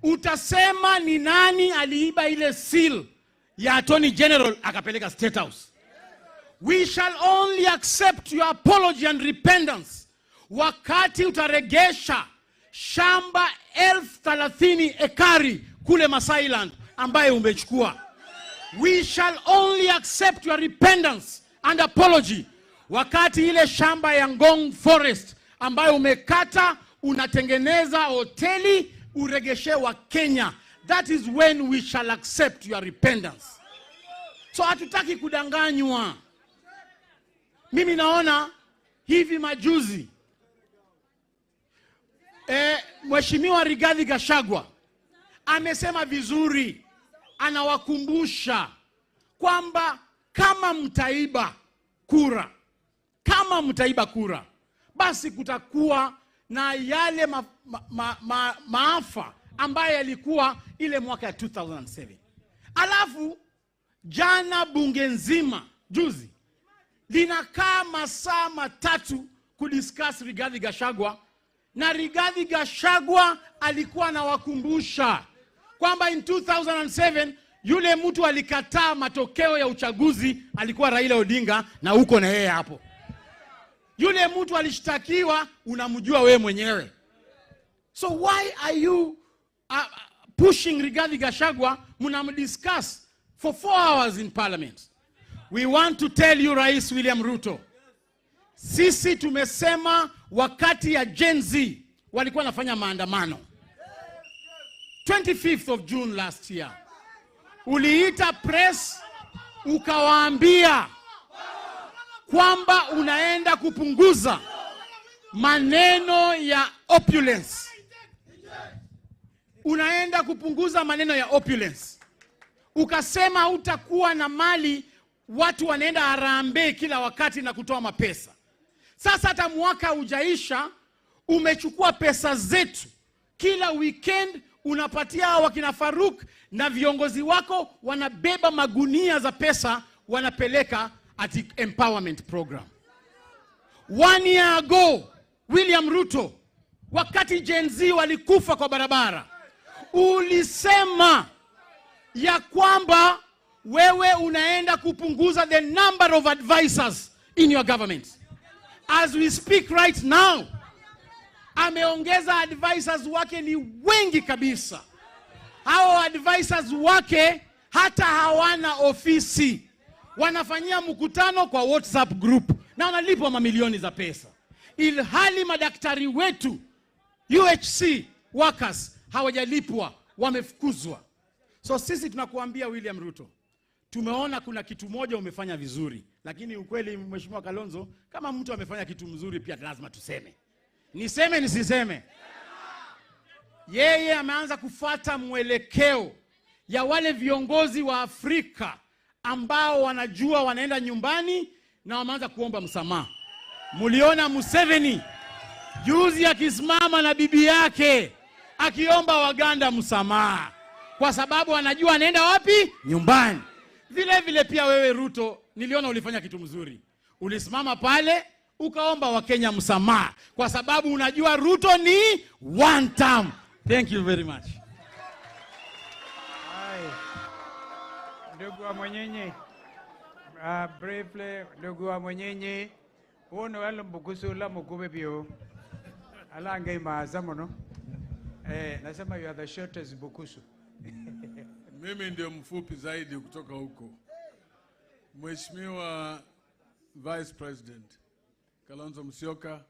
utasema ni nani aliiba ile seal ya Attorney General akapeleka State House. We shall only accept your apology and repentance wakati utaregesha shamba 30,000 ekari kule Masailand ambaye umechukua. We shall only accept your repentance and apology wakati ile shamba ya Ngong Forest ambayo umekata unatengeneza hoteli uregeshe wa Kenya. That is when we shall accept your repentance. So hatutaki kudanganywa. Mimi naona hivi majuzi Mheshimiwa Rigathi Gachagua amesema vizuri, anawakumbusha kwamba kama mtaiba kura, kama mtaiba kura, basi kutakuwa na yale maafa ambayo yalikuwa ile mwaka ya 2007. Alafu jana bunge nzima juzi linakaa masaa 3 kudiscuss Rigathi Gachagua, na Rigathi Gachagua alikuwa anawakumbusha kwamba in 2007 yule mtu alikataa matokeo ya uchaguzi alikuwa Raila Odinga, na uko na yeye hapo. Yule mtu alishtakiwa, unamjua wewe mwenyewe. So why are you pushing Rigathi Gachagua? Mnamdiscuss for 4 hours in parliament. We want to tell you, Rais William Ruto, sisi tumesema wakati ya Gen Z walikuwa wanafanya maandamano 25th of June last year, uliita press ukawaambia kwamba unaenda kupunguza maneno ya opulence. Unaenda kupunguza maneno ya opulence. Ukasema utakuwa na mali, watu wanaenda harambee kila wakati na kutoa mapesa. Sasa hata mwaka hujaisha, umechukua pesa zetu. Kila weekend unapatia wakina Faruk na viongozi wako wanabeba magunia za pesa wanapeleka at empowerment program. 1 year ago, William Ruto, wakati Gen Z walikufa kwa barabara, ulisema ya kwamba wewe unaenda kupunguza the number of advisors in your government. As we speak right now, ameongeza advisors wake ni wengi kabisa. Hao advisors wake hata hawana ofisi. Wanafanyia mkutano kwa WhatsApp group na wanalipwa mamilioni za pesa. Ilhali madaktari wetu UHC workers hawajalipwa, wamefukuzwa. So sisi tunakuambia William Ruto, tumeona kuna kitu moja umefanya vizuri, lakini ukweli Mheshimiwa Kalonzo, kama mtu amefanya kitu mzuri pia lazima tuseme. Niseme nisiseme? Yeye ameanza kufuata mwelekeo ya wale viongozi wa Afrika ambao wanajua wanaenda nyumbani na wameanza kuomba msamaha. Muliona Museveni juzi akisimama na bibi yake akiomba Waganda msamaha kwa sababu anajua anaenda wapi? Nyumbani. Vile vile pia wewe Ruto, niliona ulifanya kitu mzuri. Ulisimama pale ukaomba Wakenya msamaha kwa sababu unajua Ruto ni one term. Thank you very much. Hai. Ndugu wa Mwenyenye. Briefly, ndugu wa mwenyenye, uno wale mbukusu la mukube bio. Ala ngai maaza muno. Nasema you are the shortest Bukusu. Mimi ndio mfupi zaidi kutoka huko. Mheshimiwa Vice President Kalonzo Musyoka,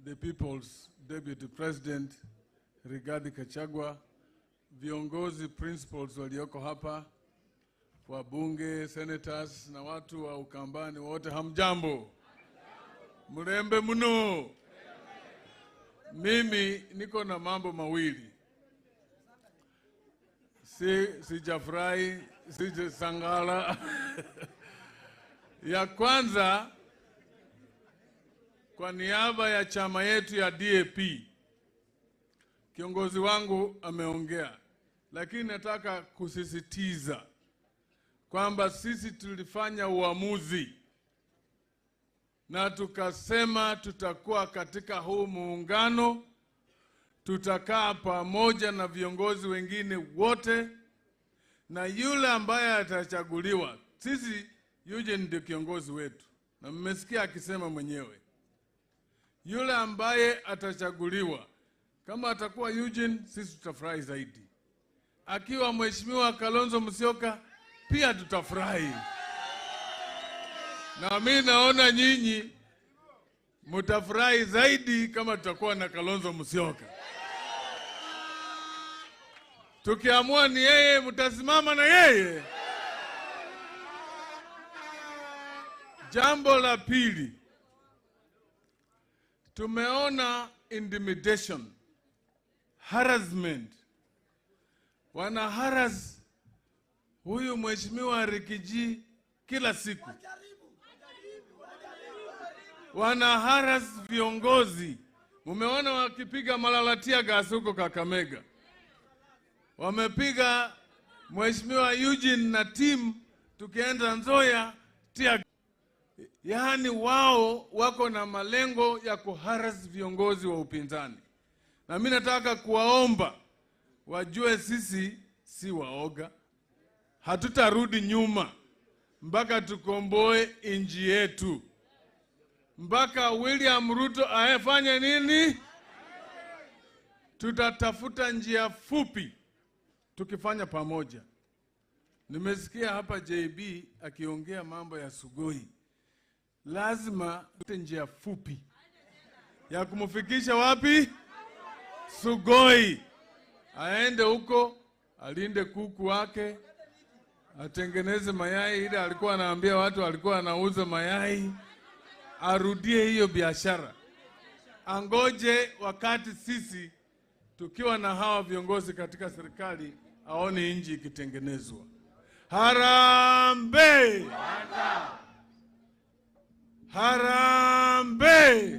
the People's Deputy President Rigathi Gachagua, viongozi principals walioko hapa, wabunge, senators na watu wa Ukambani wote, hamjambo? Mrembe mno. Mimi niko na mambo mawili. Sijafurahi, sijasangala. Ya kwanza, kwa niaba ya chama yetu ya DAP, kiongozi wangu ameongea, lakini nataka kusisitiza kwamba sisi tulifanya uamuzi na tukasema tutakuwa katika huu muungano, tutakaa pamoja na viongozi wengine wote, na yule ambaye atachaguliwa, sisi Eugene ndio kiongozi wetu, na mmesikia akisema mwenyewe, yule ambaye atachaguliwa, kama atakuwa Eugene, sisi tutafurahi zaidi. Akiwa Mheshimiwa Kalonzo Musyoka, pia tutafurahi. Na mimi naona nyinyi mtafurahi zaidi kama tutakuwa na Kalonzo Musyoka. Tukiamua ni yeye, mtasimama na yeye. Jambo la pili, tumeona intimidation, harassment. Wana harass huyu Mheshimiwa Riggy G kila siku. Wana harass viongozi. Mumeona wakipiga Malala tear gas huko Kakamega. Wamepiga Mheshimiwa Eugene na team tukienda Nzoia tear. Yaani wao wako na malengo ya kuharass viongozi wa upinzani. Na mimi nataka kuwaomba wajue sisi si waoga. Hatutarudi nyuma mpaka tukomboe nchi yetu. Mpaka William Ruto afanye nini? Tutatafuta njia fupi tukifanya pamoja. Nimesikia hapa JB akiongea mambo ya Sugoi. Lazima tute njia fupi ya kumfikisha wapi? Sugoi. Aende huko, alinde kuku wake, atengeneze mayai ile alikuwa anaambia watu alikuwa anauza mayai, arudie hiyo biashara. Angoje wakati sisi tukiwa na hawa viongozi katika serikali aone nchi ikitengenezwa. Harambee! Harambee!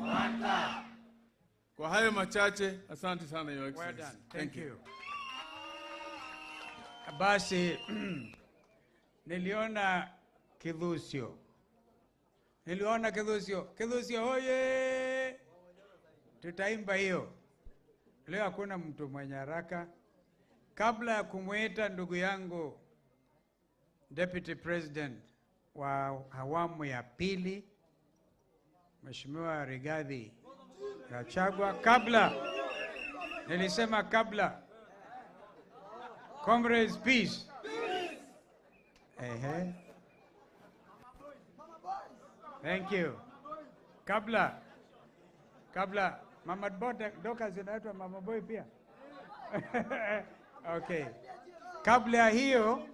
Kwa hayo machache, asante sana, Your Excellency. Well done. Thank you. Basi niliona Kidhusio. Niliona Kidhusio. Kidhusio hoye! Tutaimba hiyo. Leo hakuna mtu mwenye haraka. Kabla ya kumuita ndugu yangu Deputy President wa awamu ya pili, Mheshimiwa Rigathi Gachagua, kabla nilisema kabla, comrades, peace. Ehe. Thank you. Kabla Mama Dorcas inaitwa Mama Boy pia. Okay. Kabla ya hiyo,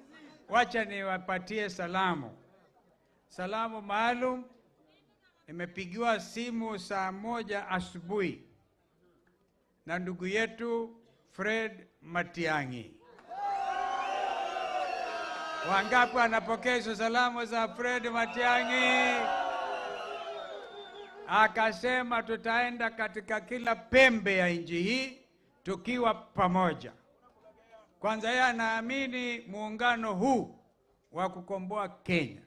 wacha niwapatie salamu. Salamu maalum. Nimepigiwa simu saa 1 asubuhi na ndugu yetu Fred Matiang'i. Wangapi anapokea hizo salamu za Fred Matiang'i? Akasema tutaenda katika kila pembe ya nchi hii tukiwa pamoja. Kwanza yeye anaamini muungano huu wa kukomboa Kenya,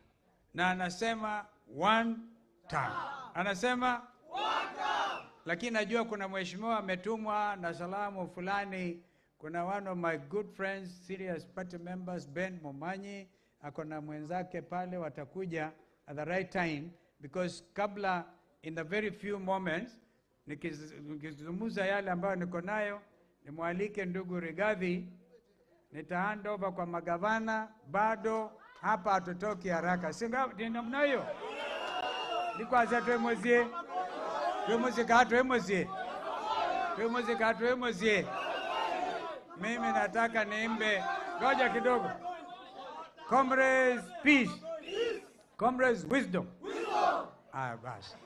na anasema one term. Anasema one term. Lakini najua kuna mheshimiwa ametumwa na salamu fulani. Kuna one of my good friends, serious party members, Ben Momanyi, Ako na mwenzake pale, watakuja at the right time because kabla, in the very few moments nikizungumza yale ambayo niko nayo, nimwalike ndugu Rigathi, nita hand over kwa magavana. Bado hapa hatutoki haraka, si ni namna hiyo? Nikwaza twemozie twemozie ka twemozie twemozie ka twemozie. Mimi nataka niimbe, ngoja kidogo. Comrades peace, comrades wisdom. Ah, basi.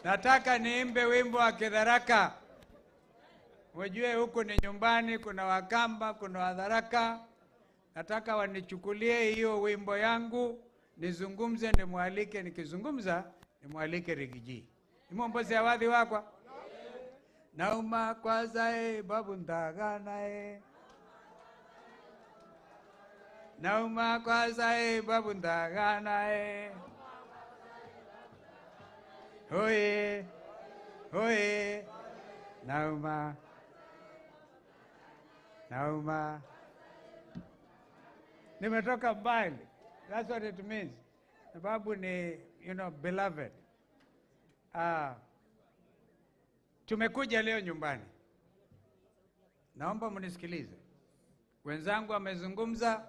Nataka niimbe wimbo wa Kidharaka. Wajue huku ni nyumbani, kuna Wakamba, kuna Wadharaka. Nataka wanichukulie hiyo wimbo yangu, nizungumze, nimwalike, nikizungumza nimwalike Rigiji. Imombozi ya wadhi wakwa. Nauma kwazae babu ndaganae. Nauma kwazae babu ndaganae. Oye, oye, nauma, nauma. Nimetoka mbali. That's what it means. Sababu ni, you know, beloved. Tumekuja leo nyumbani. Naomba mnisikilize. Wenzangu wamezungumza.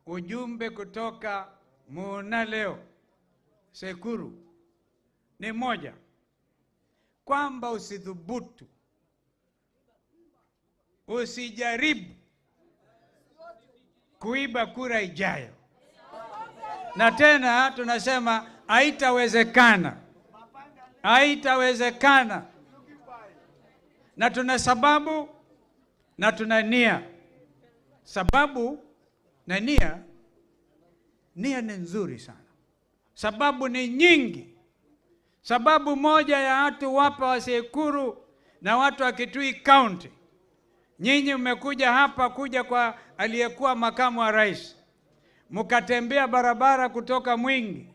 Ujumbe kutoka Muna leo Sekuru ni moja, kwamba usithubutu, usijaribu kuiba kura ijayo. Na tena tunasema haitawezekana, haitawezekana. Na tuna sababu na tuna nia. Sababu na nia, nia ni nzuri sana. Sababu ni nyingi. Sababu moja ya watu wapa wa Sekuru na watu wa Kitui County, nyinyi mmekuja hapa kuja kwa aliyekuwa makamu wa rais, mkatembea barabara kutoka Mwingi,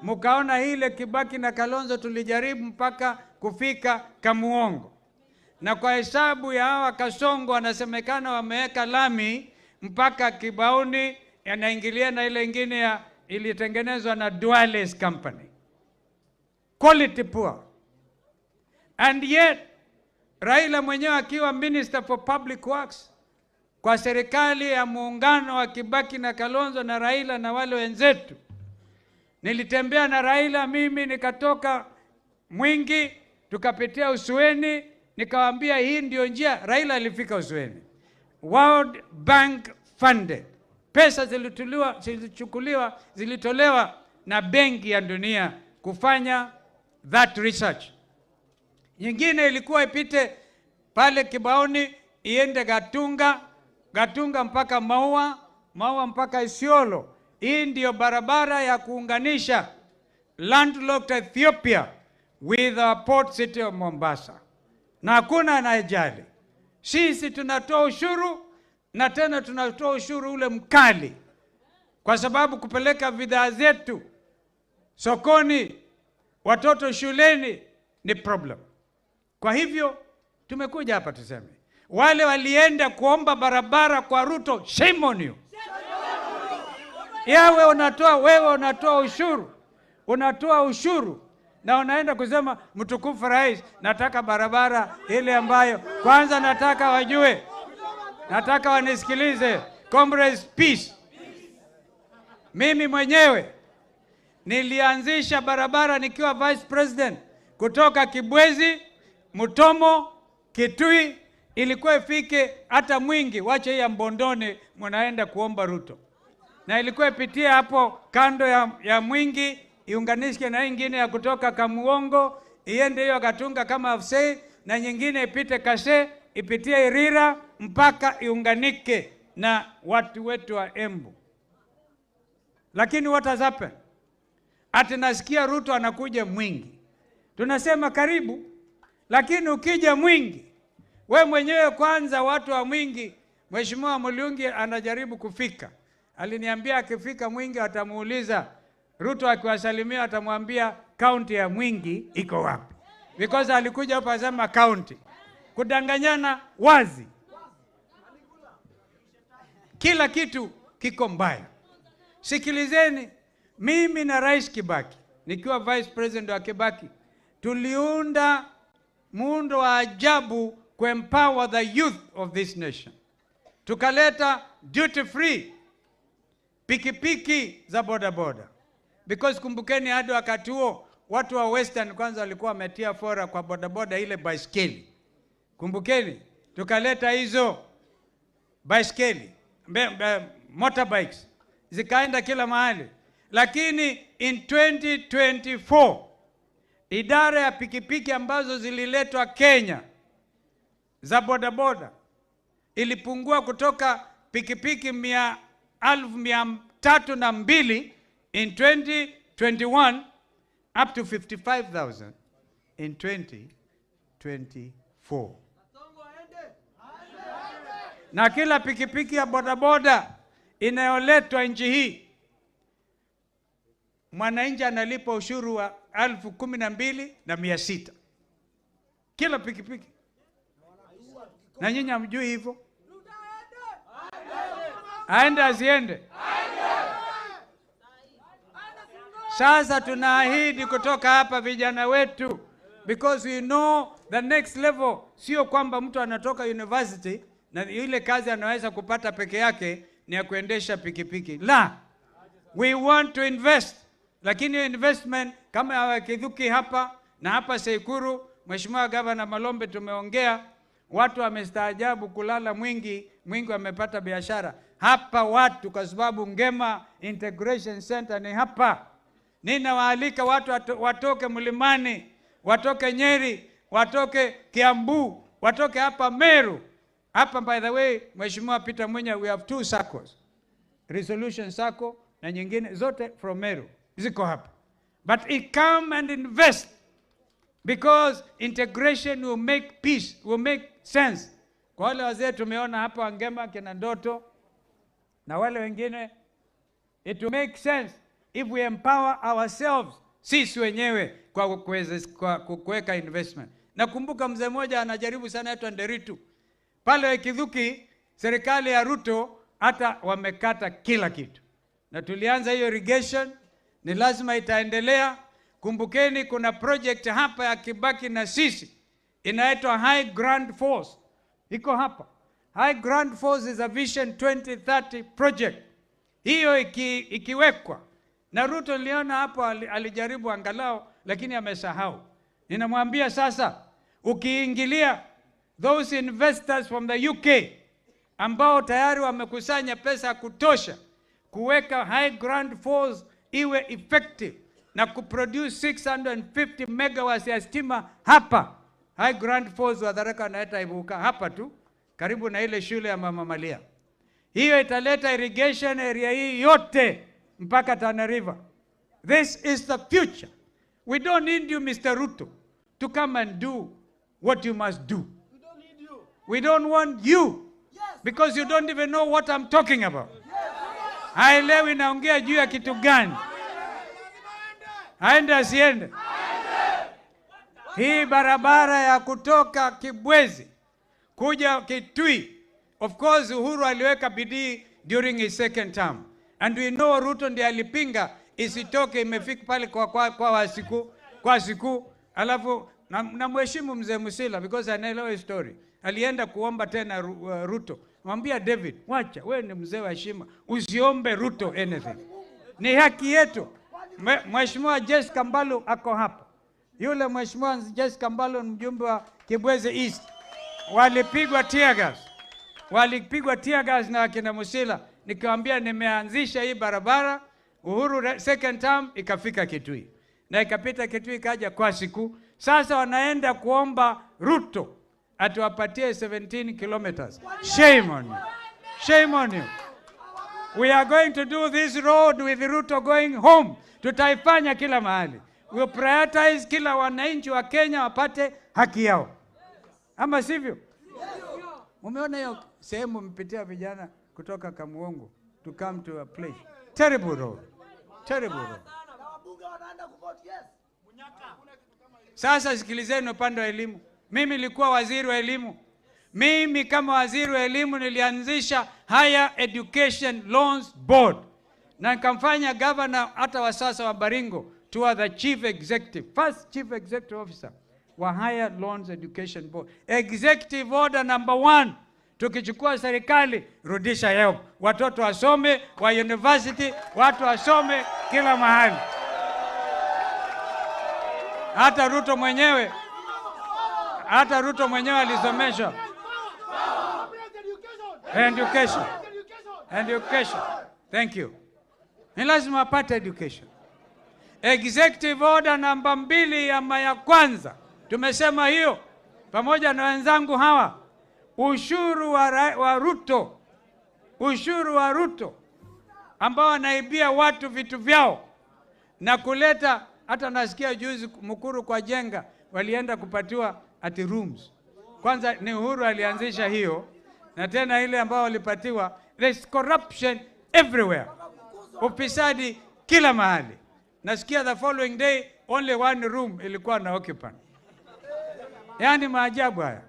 mkaona ile Kibaki na Kalonzo tulijaribu mpaka kufika Kamuongo, na kwa hesabu ya hawa Kasongo wanasemekana wameweka lami mpaka Kibaoni, yanaingilia na ile ingine ya ilitengenezwa na Duales Company. Quality poor. And yet Raila mwenyewe akiwa Minister for Public Works kwa serikali ya muungano wa Kibaki na Kalonzo na Raila na wale wenzetu, nilitembea na Raila mimi, nikatoka Mwingi tukapitia Usueni, nikawaambia hii ndio njia. Raila alifika Usueni, World Bank funded, pesa zilichukuliwa, zilitolewa na Benki ya Dunia kufanya that research. Nyingine ilikuwa ipite pale Kibaoni iende Gatunga, Gatunga mpaka Maua, Maua mpaka Isiolo. Hii ndio barabara ya kuunganisha landlocked Ethiopia with our port city of Mombasa. Na hakuna anayejali. Sisi tunatoa ushuru, na tena tunatoa ushuru ule mkali, kwa sababu kupeleka bidhaa zetu sokoni, watoto shuleni ni problem. Kwa hivyo tumekuja hapa tuseme, wale walienda kuomba barabara kwa Ruto, shame on you. Yawe unatoa, wewe unatoa ushuru, unatoa ushuru na unaenda kusema mtukufu rais, nataka barabara ile ambayo kwanza nataka wajue, nataka wanisikilize. Comrades, peace. Mimi mwenyewe nilianzisha barabara nikiwa vice president kutoka Kibwezi, Mutomo, Kitui, ilikuwa ifike hata Mwingi, wache hii ya Mbondoni mnaenda kuomba Ruto. Na ilikuwa ipitie hapo kando ya Mwingi, iunganishe na nyingine ya kutoka Kamuongo, iende hiyo Katunga kama Afsei, na nyingine ipite Kashe, ipitie Irira mpaka iunganike na watu wetu wa Embu. Lakini what has happened? Ati nasikia Ruto anakuja Mwingi. Tunasema karibu, lakini ukija Mwingi, we mwenyewe kwanza watu wa Mwingi, Mheshimiwa Mulyungi anajaribu kufika. Aliniambia akifika Mwingi atamuuliza Ruto, akiwasalimia atamwambia kaunti ya Mwingi iko wapi? Because alikuja hapa asema county. Kudanganyana wazi. Kila kitu kiko mbaya. Sikilizeni, mimi na Rais Kibaki, nikiwa Vice President wa Kibaki, tuliunda muundo wa ajabu kuempower the youth of this nation. Tukaleta duty free pikipiki za boda boda. Because kumbukeni hadi wakati huo watu wa Western kwanza walikuwa wametia fora kwa boda boda ile baiskeli. Kumbukeni tukaleta hizo baiskeli, motorbikes zikaenda kila mahali. Lakini in 2024 idara ya pikipiki ambazo zililetwa Kenya za boda boda ilipungua kutoka pikipiki 302,000 in 2021 up to 55,000 in 2024. Na kila pikipiki ya bodaboda inayoletwa nchi hii, mwananchi analipa ushuru wa 12,600. Kila pikipiki. Na nyinyi hamjui hivyo? Aende asiende? Sasa tunaahidi kutoka hapa vijana wetu, because we know the next level sio kwamba mtu anatoka university na ile kazi anaweza kupata peke yake ni ya kuendesha pikipiki. La, we want to invest. Lakini investment kama ya Kithuki hapa na hapa Seikuru, Mheshimiwa Gavana Malombe tumeongea, watu wamestaajabu kulala mwingi, mwingi wamepata biashara. Hapa watu kwa sababu Ngema Integration Center ni hapa. Ninawaalika watu watoke Mlimani, watoke Nyeri, watoke Kiambu, watoke hapa Meru. Hapa by the way, Mheshimiwa Peter Munya, we have 2 SACCOs. Resolution SACCO na nyingine zote from Meru. Ziko hapa. But it come and invest, because integration will make peace, will make sense. Kwa wale wazee tumeona hapa Wangema kina Ndoto na wale wengine, it will make sense if we empower ourselves sisi wenyewe kwa kuweka investment. Nakumbuka mzee mmoja anajaribu sana aitwa Nderitu. Pale Kithuki serikali ya Ruto hata wamekata kila kitu. Na tulianza hiyo irrigation, ni lazima itaendelea. Kumbukeni kuna project hapa ya Kibaki na sisi inaitwa High Grand Force. Iko hapa. High Grand Force is a Vision 2030 project. Hiyo ikiwekwa. Na Ruto niliona hapo alijaribu angalau, lakini amesahau. Ninamwambia sasa, ukiingilia those investors from the UK ambao tayari wamekusanya pesa kutosha kuweka High Grand Force iwe effective na kuproduce 650 megawatts ya stima hapa. High Grand Force wa Tharaka wanaita Ibuka hapa tu karibu na ile shule ya Mama Malia. Hiyo italeta irrigation area hii yote mpaka Tana River. This is the future. We don't need you, Mr. Ruto, to come and do what you must do. We don't need you. We don't want you. Yes. Because you don't even know what I'm talking about. Yes. Haelewi naongea juu ya kitu gani. Aende asiende. Hii barabara ya kutoka Kibwezi kuja Kitui, of course Uhuru aliweka bidii during his second term. And we know Ruto ndiye alipinga isitoke, imefika pale kwa siku. Alafu na mheshimu mzee Musila because anaelewa hii story. Alienda kuomba tena Ruto. Mwambia David, wacha wewe ni mzee wa heshima, usiombe Ruto anything. Ni haki yetu. Mheshimiwa Jessica Mbalu ako hapa. Yule Mheshimiwa Jessica Mbalu ni mjumbe wa Kibwezi East. Walipigwa tear gas. Walipigwa tear gas na akina Musila. Nikamwambia nimeanzisha hii barabara, Uhuru second term ikafika Kitui. Na ikapita Kitui ikaja kwa siku. Sasa wanaenda kuomba Ruto atuwapatie 17 kilometers. Shame on you. Shame on you. We are going to do this road with Ruto going home. Tutaifanya kila mahali. We prioritize kila wananchi wa Kenya wapate haki yao. Ama sivyo? Umeona hiyo sehemu mpitia vijana kutoka Kamuongo to come to a place. Terrible road. Terrible road. Sasa sikilizeni upande wa elimu. Mimi nilikuwa waziri wa elimu. Mimi kama waziri wa elimu nilianzisha Higher Education Loans Board na nikamfanya governor hata wa sasa wa Baringo to the chief executive, first chief executive officer wa Higher Loans Education Board. Executive order number 1, tukichukua serikali, rudisha HELB, watoto wasome wa university, watu wasome kila mahali. Hata Ruto mwenyewe alisomeshwa. Education. Education. Thank you. Ni lazima apate education. Executive order namba 2 ama ya kwanza, tumesema hiyo pamoja na wenzangu hawa, ushuru wa Ruto, ushuru wa Ruto ambao anaibia watu vitu vyao na kuleta. Hata nasikia juzi Mukuru kwa Jenga walienda kupatiwa ati rooms. Kwanza ni Uhuru alianzisha hiyo, na tena ile ambao walipatiwa. There's corruption everywhere, ufisadi kila mahali. Nasikia the following day only one room ilikuwa na occupant. Yani maajabu haya.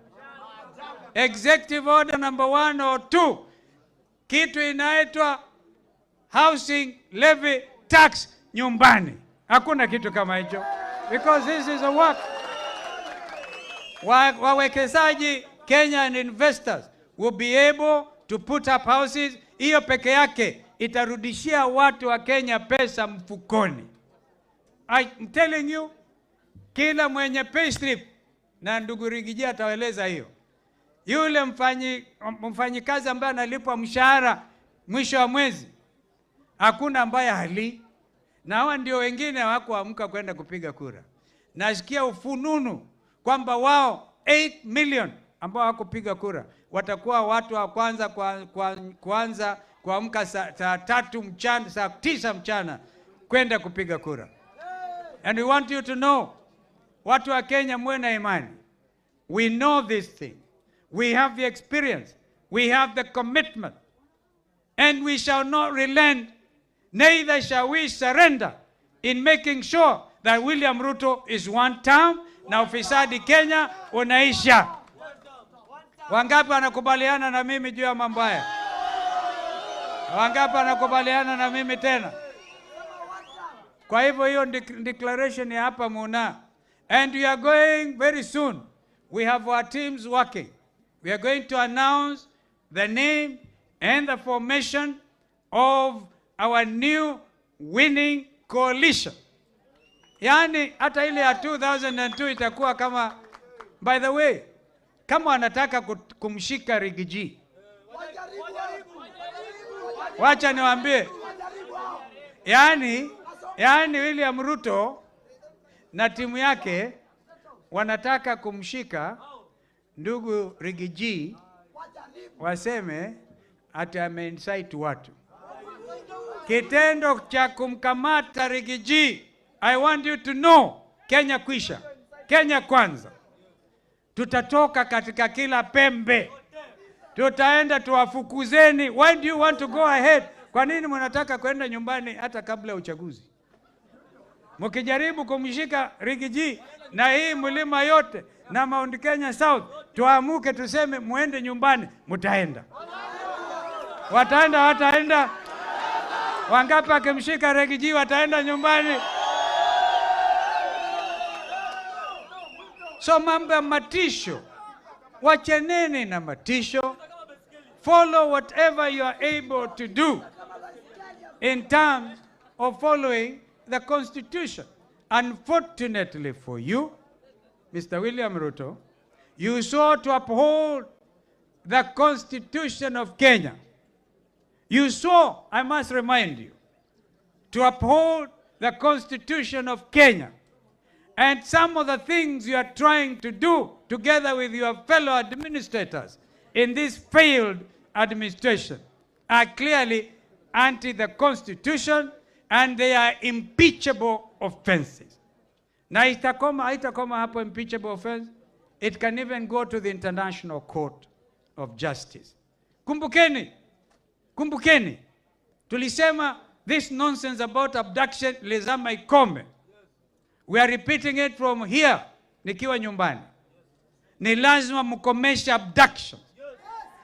Executive order number 1 or 2, kitu inaitwa housing levy tax nyumbani. Hakuna kitu kama hicho, because this is a work. Wawekezaji Kenyan investors will be able to put up houses. Hiyo peke yake itarudishia watu wa Kenya pesa mfukoni. I'm telling you, kila mwenye payslip, na ndugu Rigiji ataeleza hiyo, yule mfanyikazi ambaye analipwa mshahara mwisho wa mwezi, hakuna ambaye hali. Na hawa ndio wengine hawakuamka kwenda kupiga kura. Nasikia ufununu kwamba wao 8 million ambao hawakupiga kura watakuwa watu wa kwanza kuanza kuamka saa 3 mchana, saa 9 mchana kwenda kupiga kura. And we want you to know, watu wa Kenya muwe na imani. We know this thing. We have the experience. We have the commitment. And we shall not relent, neither shall we surrender in making sure that William Ruto is one term na ufisadi Kenya unaisha. Wangapi wanakubaliana na mimi juu ya mambo haya? Wangapi wanakubaliana na mimi tena? Kwa hivyo hiyo declaration ya hapa Muna. And we are going very soon. We have our teams working. We are going to announce the name and the formation of our new winning coalition. Yani hata ile ya 2002 itakuwa kama, by the way, kama wanataka kumshika Rigiji, wacha niwaambie, yani William Ruto na timu yake wanataka kumshika ndugu Rigiji, waseme ati ameincite watu. Kitendo cha kumkamata Rigiji, I want you to know, Kenya kwisha, Kenya kwanza. Tutatoka katika kila pembe, tutaenda tuwafukuzeni. Why do you want to go ahead? Kwa nini mnataka kwenda nyumbani hata kabla ya uchaguzi? Mkijaribu kumshika Rigiji na hii mlima yote na Mount Kenya South, tuamuke tuseme muende nyumbani, mtaenda. Wataenda, wataenda. Wangapi akimshika Rigiji wataenda nyumbani? So mambo ya matisho, wacheneni na matisho. Follow whatever you are able to do in terms of following the Constitution. Unfortunately for you, Mr. William Ruto, you sought to uphold the Constitution of Kenya. You swore, I must remind you, to uphold the Constitution of Kenya. And some of the things you are trying to do together with your fellow administrators in this failed administration are clearly anti the Constitution, and they are impeachable offenses. Na itakoma hapo impeachable offense. It can even go to the International Court of Justice. Kumbukeni, kumbukeni, tulisema this nonsense about abduction lazima ikome. We are repeating it from here, nikiwa nyumbani. Ni lazima mkomeshe abduction.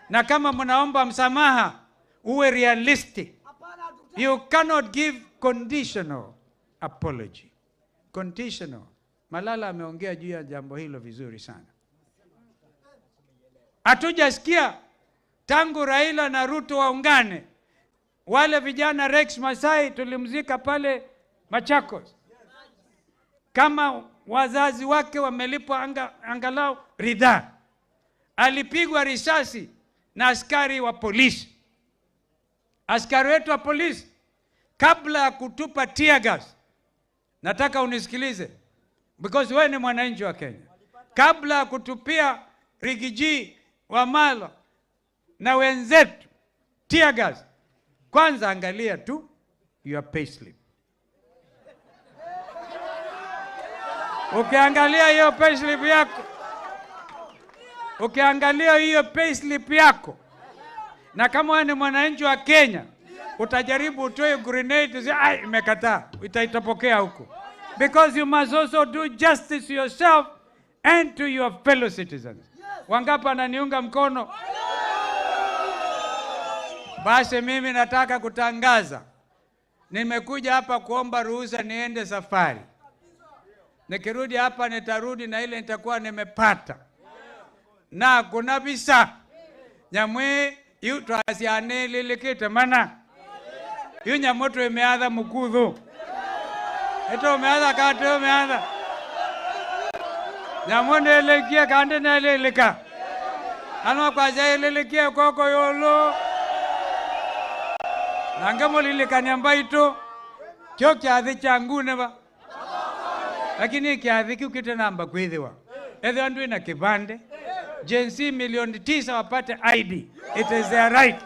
Na kama mnaomba msamaha, uwe realistic. You cannot give conditional apology. Conditional. Malala ameongea juu ya jambo hilo vizuri sana. Hatujasikia tangu Raila na Ruto waungane. Wale vijana Rex Masai tulimzika pale Machakos. Kama wazazi wake wamelipwa angalau ridhaa. Alipigwa risasi na askari wa polisi. Askari wetu wa polisi kabla ya kutupa tear gas, nataka unisikilize because wewe ni mwananchi wa Kenya. Kabla ya kutupia Rigiji wa Malo na wenzetu tear gas, kwanza angalia tu your payslip. Ukiangalia hiyo payslip yako, ukiangalia hiyo payslip yako, na kama wewe ni mwananchi wa Kenya, utajaribu utoe grenade, usi, ai, imekataa, itaitopokea huko. Because you must also do justice to yourself and to your fellow citizens. Wangapi wananiunga mkono? Basi mimi nataka kutangaza, nimekuja hapa kuomba ruhusa niende safari. Nikirudi hapa nitarudi na ile nitakuwa nimepata. Na kuna visa nyamwe yu twasiane lilikite mana yu nyamoto imeadha mukudhu eto umeadha kate umeadha nyamonde elekia kande na eleleka ano kwa jaelelekia koko yolo nangamo lilikanyamba ito kyo kyathi changu neba lakini kyathi kiukite namba kwithiwa ethe andu ina kibande. Gen Z milioni 9 wapate ID. It is their right.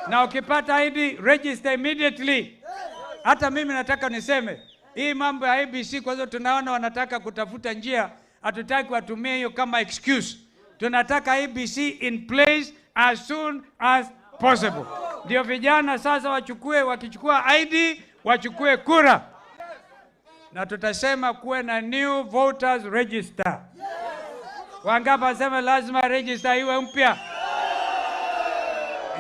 Na ukipata ID, register immediately. Hata mimi nataka niseme, hii mambo ya ABC kwa sababu tunaona wanataka kutafuta njia, hatutaki watumie hiyo kama excuse. Tunataka ABC in place as soon as possible. Ndio vijana sasa wachukue, wakichukua ID, wachukue kura. Na tutasema kuwe na new voters register. Wangapi wasema lazima register iwe mpya?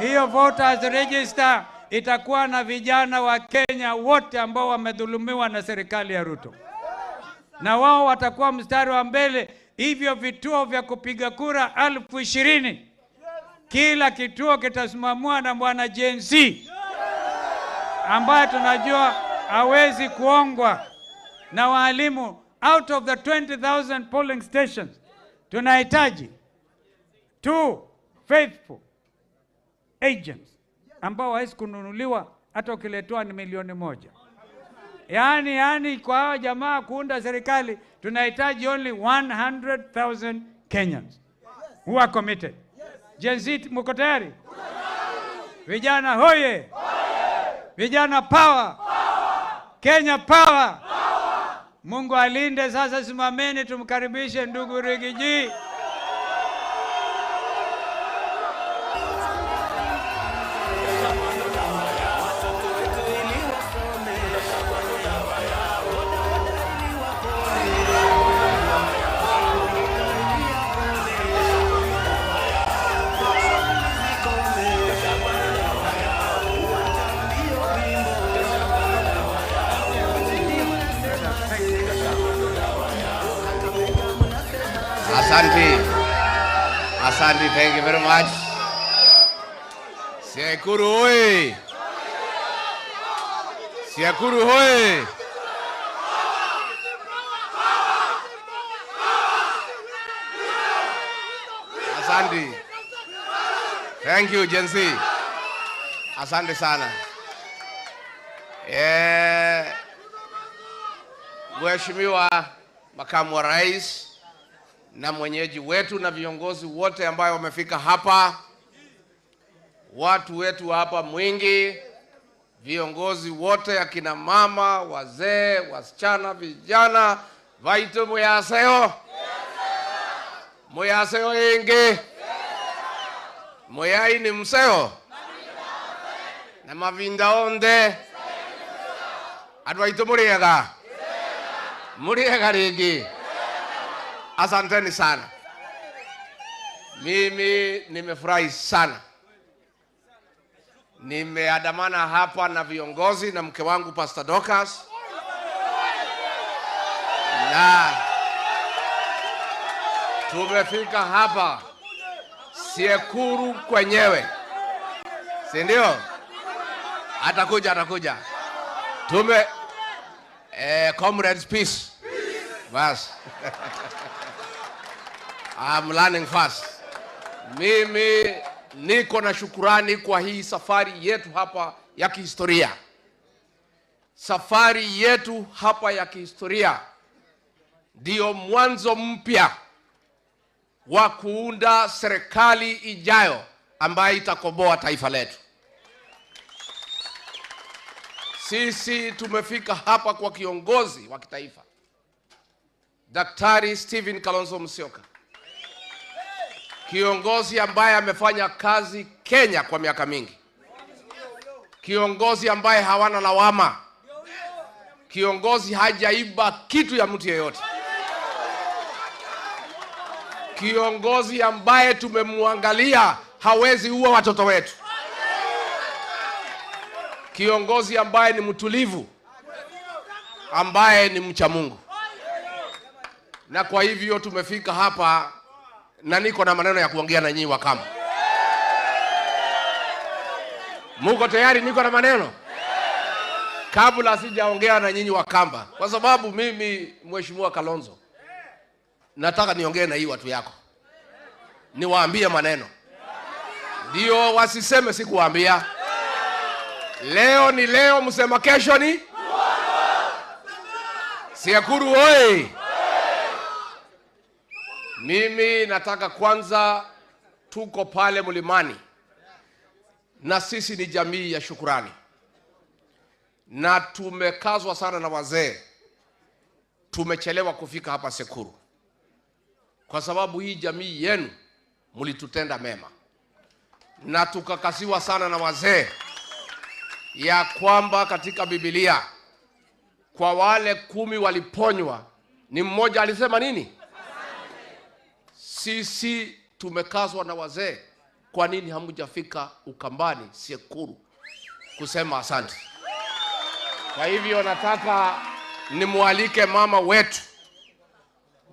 Hiyo voters register itakuwa na vijana wa Kenya wote ambao wamedhulumiwa na serikali ya Ruto. Na wao watakuwa mstari wa mbele. Hivyo vituo vya kupiga kura 20,000. Kila kituo kitasimamiwa na bwana Gen Z ambaye tunajua hawezi kuongwa na walimu. Out of the 20,000 polling stations, tunahitaji 2 faithful agents ambao hawezi kununuliwa hata ukiletewa ni milioni 1. Yaani kwa hawa jamaa kuunda serikali tunahitaji only 100,000 Kenyans who are committed. Gen Z mko tayari? Vijana hoye! Vijana power! Kenya power! Mungu alinde. Sasa simameni tumkaribishe ndugu Rigiji. Asante. Asante, thank you very much. Siakuru hoye. Siakuru hoye. Asante. Thank you, Gen Z. Asante sana. Mheshimiwa Makamu wa Rais na mwenyeji wetu na viongozi wote ambao wamefika hapa, watu wetu hapa Mwingi, viongozi wote, akina mama, wazee, wasichana, vijana, vaitu muyaseo. Muyaseo ingi. Muyai ni mseo. Na mavinda onde. Andu aitu muriega. Muriega ringi. Asanteni sana. Mimi nimefurahi sana. Nimeandamana hapa na viongozi na mke wangu Pastor Dorcas. Na tumefika hapa Tsekuru kwenyewe. Si ndio? Atakuja, atakuja. Tume comrades, peace. Bas. I'm learning fast. Mimi niko na shukurani kwa hii safari yetu hapa ya kihistoria. Safari yetu hapa ya kihistoria ndio mwanzo mpya wa kuunda serikali ijayo ambayo itakomboa taifa letu. Sisi tumefika hapa kwa kiongozi wa kitaifa, Daktari Stephen Kalonzo Musyoka. Kiongozi ambaye amefanya kazi Kenya kwa miaka mingi. Kiongozi ambaye hawana lawama. Kiongozi hajaiba kitu ya mtu yeyote. Kiongozi ambaye tumemwangalia hawezi uwa watoto wetu. Kiongozi ambaye ni mtulivu, ambaye ni mcha Mungu. Na kwa hivyo tumefika hapa na niko na maneno ya kuongea na nyinyi Wakamba. Muko tayari? Niko na maneno? Kabla sijaongea na nyinyi Wakamba, kwa sababu mimi Mheshimiwa Kalonzo nataka niongee na hii watu yako. Niwaambie maneno. Ndio wasiseme sikuwaambia. Leo ni leo, msema kesho ni Tsekuru oi. Mimi nataka kwanza, tuko pale mlimani na sisi ni jamii ya shukurani. Na tumekazwa sana na wazee. Tumechelewa kufika hapa Tsekuru kwa sababu hii jamii yenu mlitutenda mema. Na tukakasiwa sana na wazee ya kwamba katika Biblia kwa wale 10 waliponywa ni mmoja alisema nini? Sisi tumekazwa na wazee, kwa nini hamjafika Ukambani Tsekuru kusema asante? Kwa hivyo nataka nimualike mama wetu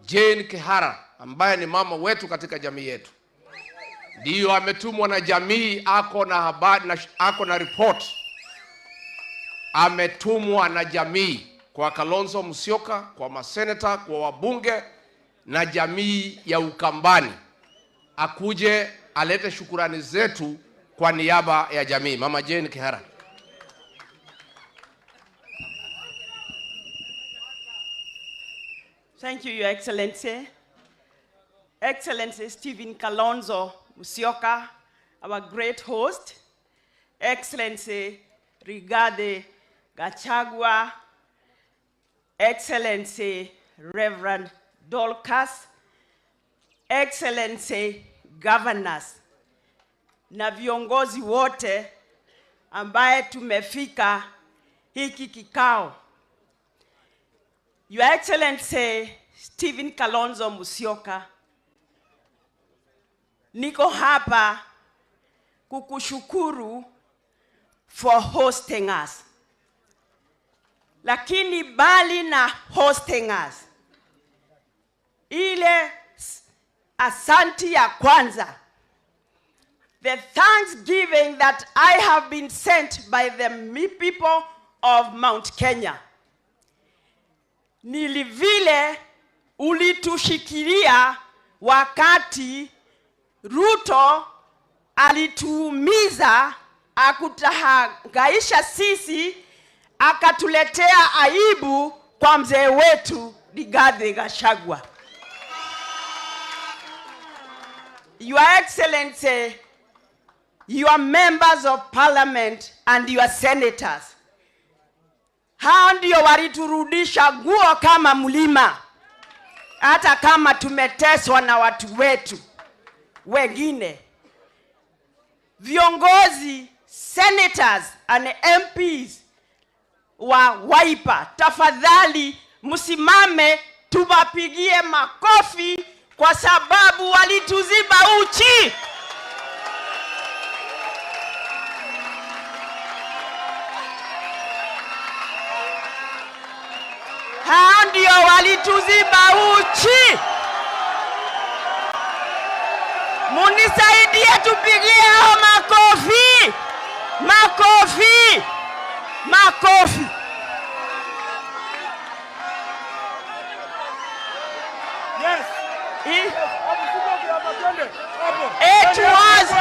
Jane Kihara, ambaye ni mama wetu katika jamii yetu. Ndio ametumwa na jamii, ako na habari na ako na report. Ametumwa na jamii kwa Kalonzo Musyoka, kwa maseneta, kwa wabunge na jamii ya Ukambani, akuje alete shukurani zetu kwa niaba ya jamii. Mama Jane Kihara. Thank you, Your Excellency. Excellency Stephen Kalonzo Musyoka, our great host. Excellency Rigathi Gachagua, Excellency Reverend Dorcas, Excellency Governors, na viongozi wote ambaye tumefika hiki kikao. Your Excellency Stephen Kalonzo Musyoka, niko hapa kukushukuru for hosting us. Lakini bali na hosting us, ile asanti ya kwanza, the thanksgiving that I have been sent by the people of Mount Kenya, ni vile ulitushikilia wakati Ruto alituumiza, akutahangaisha sisi, akatuletea aibu kwa mzee wetu Rigathi Gachagua. Your Excellency, your members of parliament and your senators, hao ndio waliturudisha nguo kama mlima, hata kama tumeteswa na watu wetu wengine. Viongozi, senators and MPs wa Wiper, tafadhali msimame tuwapigie makofi kwa sababu walituziba uchi. Hao ndio walituziba uchi. Munisaidie tupigie hao makofi. Makofi. Makofi. Yes. It was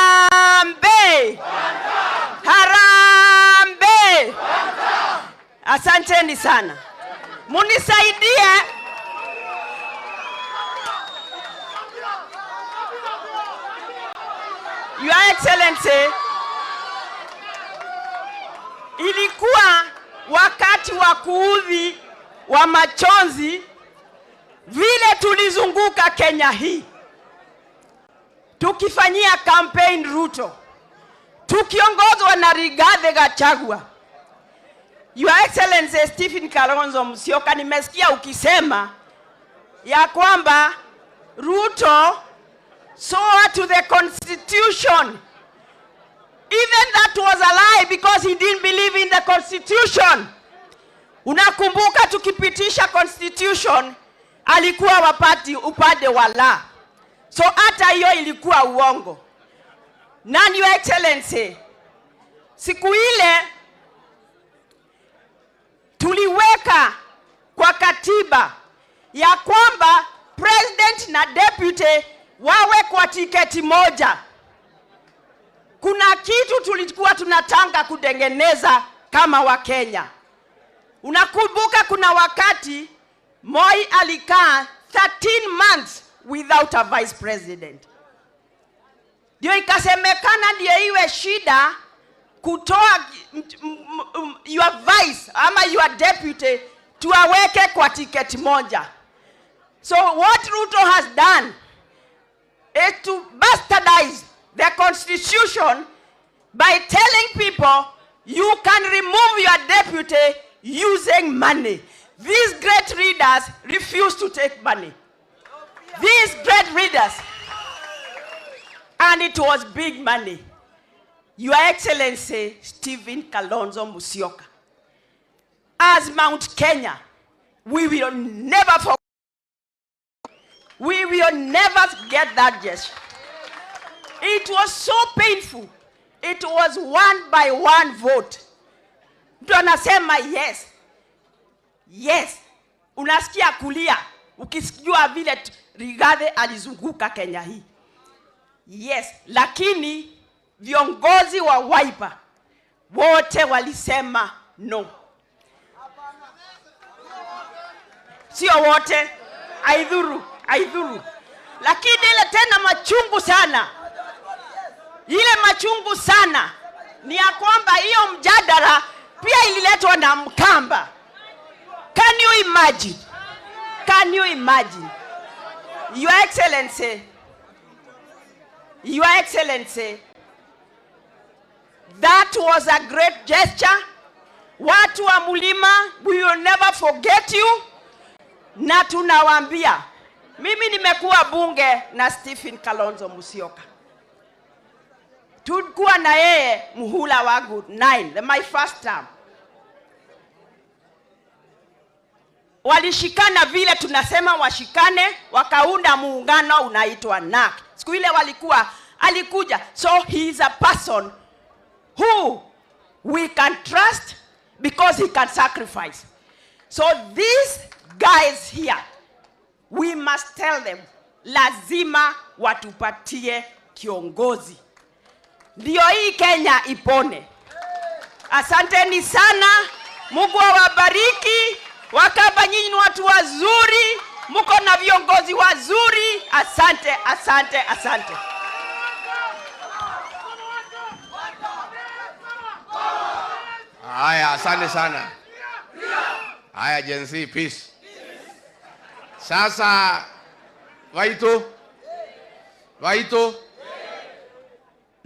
Harambee. Harambee. Asanteni sana. Munisaidie. Your Excellency, ilikuwa wakati wa kuudhi wa machozi vile tulizunguka Kenya hii tukifanyia campaign Ruto, tukiongozwa na Rigathi Gachagua. Your Excellency Stephen Kalonzo Musyoka, nimesikia ukisema ya kwamba Ruto swore to the Constitution. Even that was a lie because he didn't believe in the Constitution. Unakumbuka tukipitisha Constitution, alikuwa wapati upande wa la. So hata hiyo ilikuwa uongo. Na Your Excellency, siku ile tuliweka kwa katiba ya kwamba president na deputy wawe kwa tiketi moja. Kuna kitu tulikuwa tunataka kutengeneza kama wa Kenya. Unakumbuka kuna wakati Moi alikaa 13 months without a vice president. Ndio ikasemekana ndio iwe shida kutoa your vice ama your deputy tuaweke kwa tiketi moja. So what Ruto has done is to bastardize the Constitution by telling people you can remove your deputy using money. These great leaders refuse to take money. These great leaders. And it was big money. Your Excellency Stephen Kalonzo Musyoka, as Mount Kenya, we will never forget. We will never get that gesture. It was so painful. It was one by one vote. Mtu anasema yes. Yes. Unasikia kulia ukisijua vile Rigathi alizunguka Kenya hii. Yes, lakini viongozi wa Wiper wote walisema no. Sio wote, aidhuru, aidhuru. Lakini ile tena machungu sana. Ile machungu sana ni ya kwamba hiyo mjadala pia ililetwa na Mkamba. Can you imagine? Can you imagine? Your Excellency, Your Excellency, that was a great gesture. Watu wa Mulima, we will never forget you. Na tunawaambia, mimi nimekuwa bunge na Stephen Kalonzo Musyoka. Tulikuwa na yeye muhula wangu 9, my first term. Walishikana vile tunasema washikane, wakaunda muungano unaitwa NAC. Siku ile walikuwa, alikuja. So he is a person who we can trust because he can sacrifice. So these guys here, we must tell them, lazima watupatie kiongozi. Ndio hii Kenya ipone. Asanteni sana. Mungu awabariki. Wakamba nyinyi ni watu wazuri, mko na viongozi wazuri. Asante, asante, asante. Haya, asante sana. Haya, Gen Z, peace. Sasa Waito, Waito,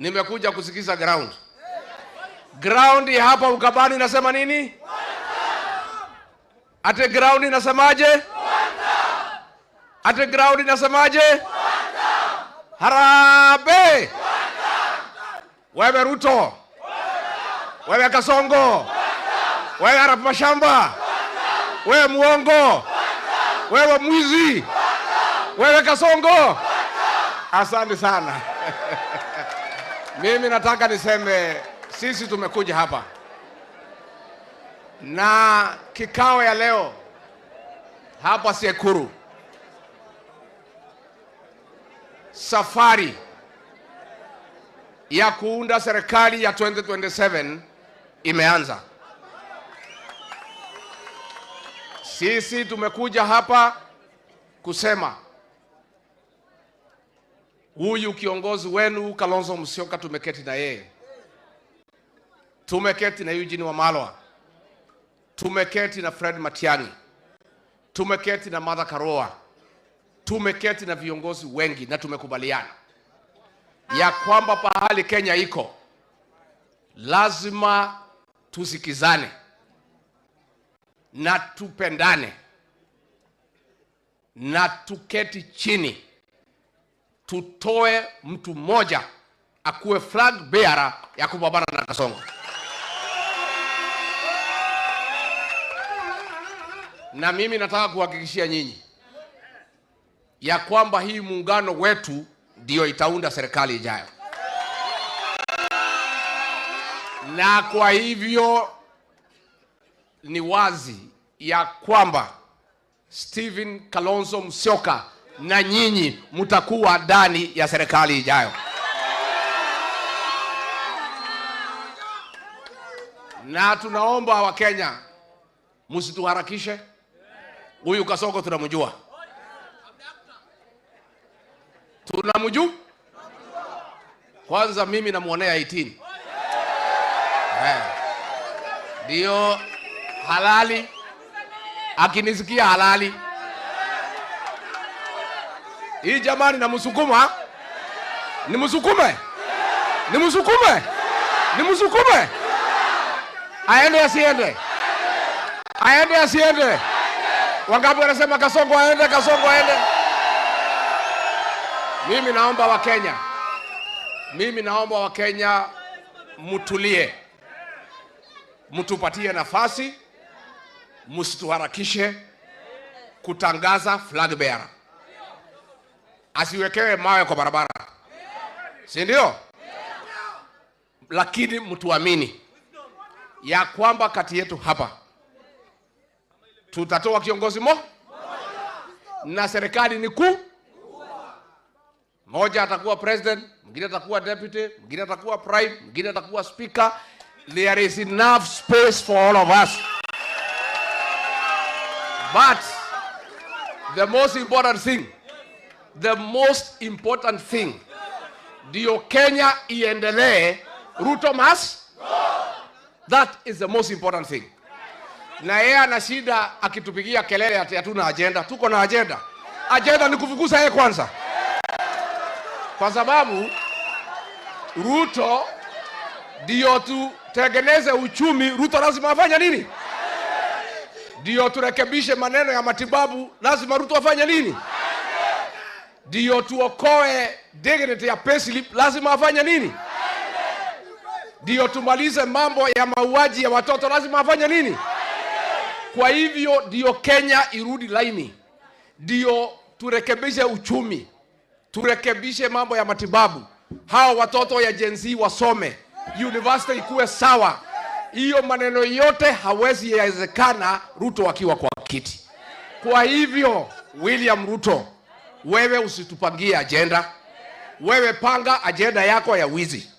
Nimekuja kusikiza ground. Ground ya hapa Ukambani inasema nini? Ate ground inasemaje? Ate ground inasemaje? Harambee! Wewe Ruto, wewe Kasongo, wewe Arap Mashamba, wewe muongo, wewe mwizi, wewe Kasongo. Asante sana. Mimi nataka niseme sisi tumekuja hapa na kikao ya leo hapa Sekuru, safari ya kuunda serikali ya 2027 imeanza. Sisi tumekuja hapa kusema huyu kiongozi wenu Kalonzo Musyoka tumeketi na yeye, tumeketi na Eugene Wamalwa, tumeketi na Fred Matiang'i, tumeketi na Martha Karua, tumeketi na viongozi wengi na tumekubaliana ya kwamba pahali Kenya iko lazima tusikizane na tupendane na tuketi chini, tutoe mtu mmoja akuwe flag bearer ya kupambana na Kasongo. Na mimi nataka kuhakikishia nyinyi ya kwamba hii muungano wetu ndio itaunda serikali ijayo. Na kwa hivyo ni wazi ya kwamba Stephen Kalonzo Musyoka na nyinyi mtakuwa ndani ya serikali ijayo. Na tunaomba wa Kenya msituharakishe. Huyu Kasongo tunamjua. Tunamjua? Kwanza mimi namuonea 18. Ndio halali. Akinisikia halali. Hii jamani namsukuma. Nimsukume. Nimsukume. Nimsukume. Aende asiende. Aende asiende. Wangapi wanasema Kasongo aende, Kasongo aende? Mimi naomba wa Kenya. Mimi naomba wa Kenya mtulie. Mtupatie nafasi, msituharakishe kutangaza flag bearer. Asiwekewe mawe kwa barabara. Si ndio? Lakini mtuamini ya kwamba kati yetu hapa tutatoa kiongozi mmoja na serikali ni kuu. Mmoja atakuwa president, mwingine atakuwa deputy, mwingine atakuwa prime, mwingine atakuwa speaker. There is enough space for all of us. But the most important thing, the most important thing, ndio Kenya iendelee, Ruto must go. That is the most important thing. Na yeye ana shida akitupigia kelele ati hatuna agenda. Tuko na agenda. Agenda ni kufukuza yeye kwanza. Kwa sababu Ruto ndio tutengeneze uchumi, Ruto lazima afanye nini? Ndio turekebishe maneno ya matibabu, lazima Ruto afanye nini? Ndio tuokoe dignity ya payslip, lazima afanye nini? Ndio tumalize mambo ya mauaji ya watoto, lazima afanye nini? Kwa hivyo ndio Kenya irudi laini, ndio turekebishe uchumi, turekebishe mambo ya matibabu, hao watoto ya Gen Z wasome, university ikuwe sawa. Hiyo maneno yote hawezi yawezekana Ruto akiwa kwa kiti. Kwa hivyo William Ruto, wewe usitupangie agenda. Wewe panga agenda yako ya wizi.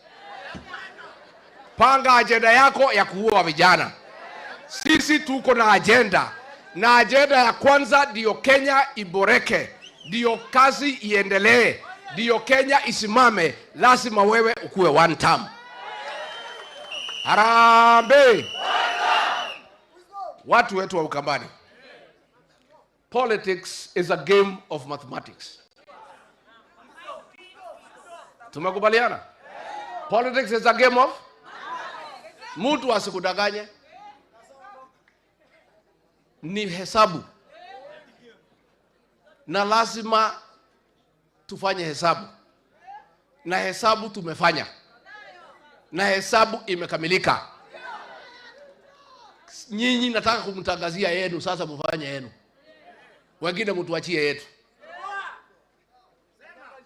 Panga agenda yako ya kuua vijana. Sisi tuko na agenda. Na agenda ya kwanza ndio Kenya iboreke, ndio kazi iendelee, ndio Kenya isimame. Lazima wewe ukuwe one term. Harambee! Watu wetu wa Ukambani, politics is a game of mathematics. Tumekubaliana? Politics is a game of mtu asikudanganye. Ni hesabu. Na lazima tufanye hesabu. Na hesabu tumefanya. Na hesabu imekamilika. Nyinyi nataka kumtangazia yenu, sasa mfanye yenu. Wengine mtuachie yetu.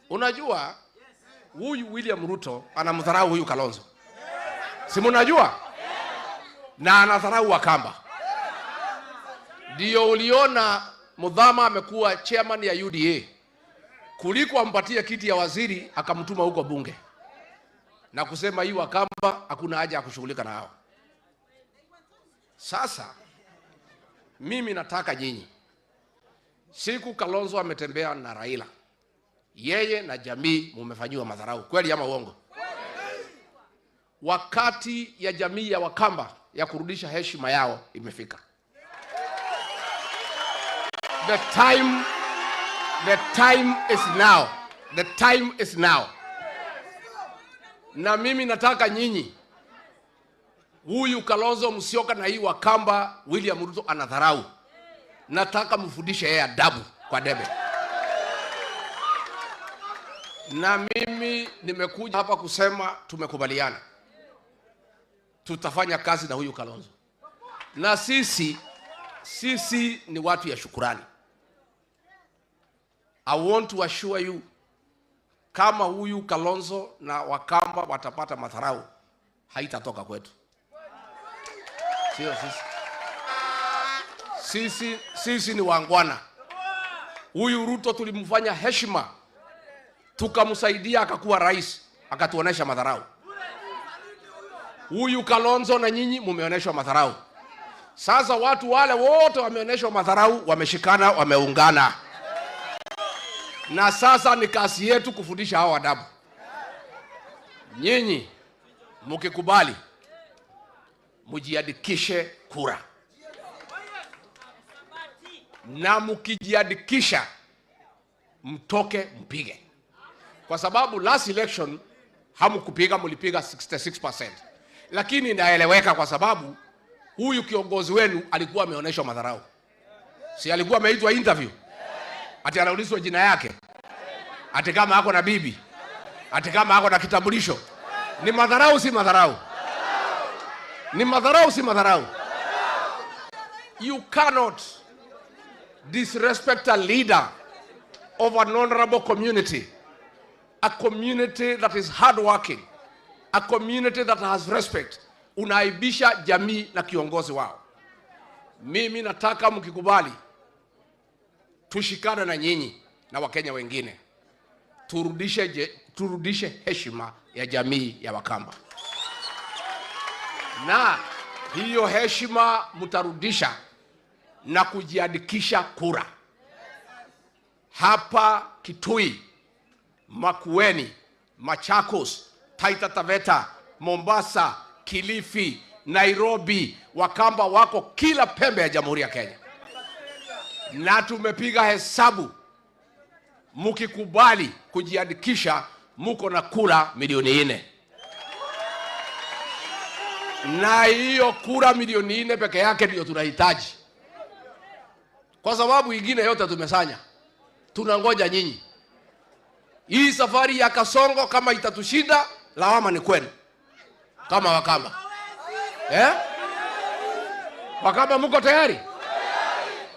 Unajua huyu William Ruto anamdharau huyu Kalonzo. Si mnajua? Na anadharau Wakamba. Ndio uliona Muthama amekuwa chairman ya UDA. Kuliko ampatie kiti ya waziri akamtuma huko bunge. Na kusema hii Wakamba hakuna haja ya kushughulika na hao. Sasa mimi nataka nyinyi, siku Kalonzo ametembea na Raila, yeye na jamii mumefanyiwa madharau, kweli ama uongo? Wakati ya jamii ya Wakamba ya kurudisha heshima yao imefika. The time is now. The time is now. Na mimi nataka nyinyi, huyu Kalonzo Musyoka na hii Wakamba William Ruto anadharau, nataka mfundishe yeye adabu kwa debe. Na mimi nimekuja hapa kusema tumekubaliana tutafanya kazi na huyu Kalonzo. Na sisi ni watu ya shukurani. I want to assure you, kama huyu Kalonzo na Wakamba watapata madharau, haitatoka kwetu. Sio sisi. Sisi ni wangwana. Huyu Ruto tulimfanya heshima, tukamsaidia akakuwa rais, akatuonesha madharau. Huyu Kalonzo na nyinyi mumeoneshwa madharau. Sasa watu wale wote wameoneshwa madharau, wameshikana, wameungana. Na sasa ni kazi yetu kufundisha hao adabu. Nyinyi mkikubali mujiandikishe kura. Na mkijiandikisha mtoke mpige. Kwa sababu last election hamkupiga, mlipiga 66%. Lakini inaeleweka kwa sababu huyu kiongozi wenu alikuwa ameonyeshwa madharau. Si alikuwa ameitwa interview? Ati anaulizwa jina yake. Ati kama ako na bibi. Ati kama ako na kitambulisho. Ni madharau si madharau? Ni madharau si madharau? You cannot disrespect a leader of an honorable community. A community that is hardworking. A community that has respect. Unaibisha jamii na kiongozi wao. Mimi nataka mkikubali tushikane na nyinyi na Wakenya wengine. Turudishe heshima ya jamii ya Wakamba. Na hiyo heshima mtarudisha na kujiandikisha kura. Hapa Kitui, Makueni, Machakos, Taita Taveta, Mombasa, Kilifi, Nairobi, Wakamba wako kila pembe ya Jamhuri ya Kenya. Na tumepiga hesabu, mkikubali kujiandikisha muko na kura milioni 4. Na hiyo kura milioni 4 peke yake ndio tunahitaji. Kwa sababu ingine yote tumesanya. Tunangoja nyinyi. Hii safari ya Kasongo kama itatushinda, lawama ni kwenu. Kama Wakamba. Eh? Wakamba muko tayari?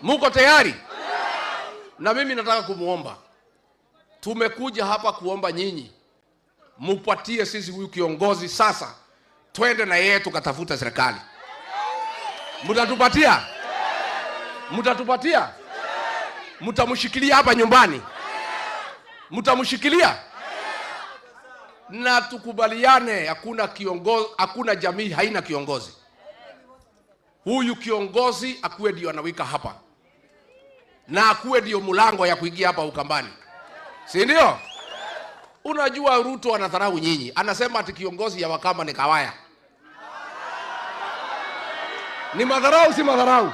Muko tayari? Na mimi nataka kumuomba. Tumekuja hapa kuomba nyinyi mupatie sisi huyu kiongozi sasa. Twende na yeye tukatafuta serikali. Mtatupatia? Mtatupatia? Mtamshikilia hapa nyumbani? Mtamshikilia? Na tukubaliane, hakuna kiongozi, hakuna jamii haina kiongozi. Huyu kiongozi akuwe ndio anawika hapa. Na akuwe ndio mlango ya kuingia hapa Ukambani. Si ndio? Unajua Ruto anadharau nyinyi. Anasema ati kiongozi ya Wakamba ni Kawaya. Ni madharau si madharau?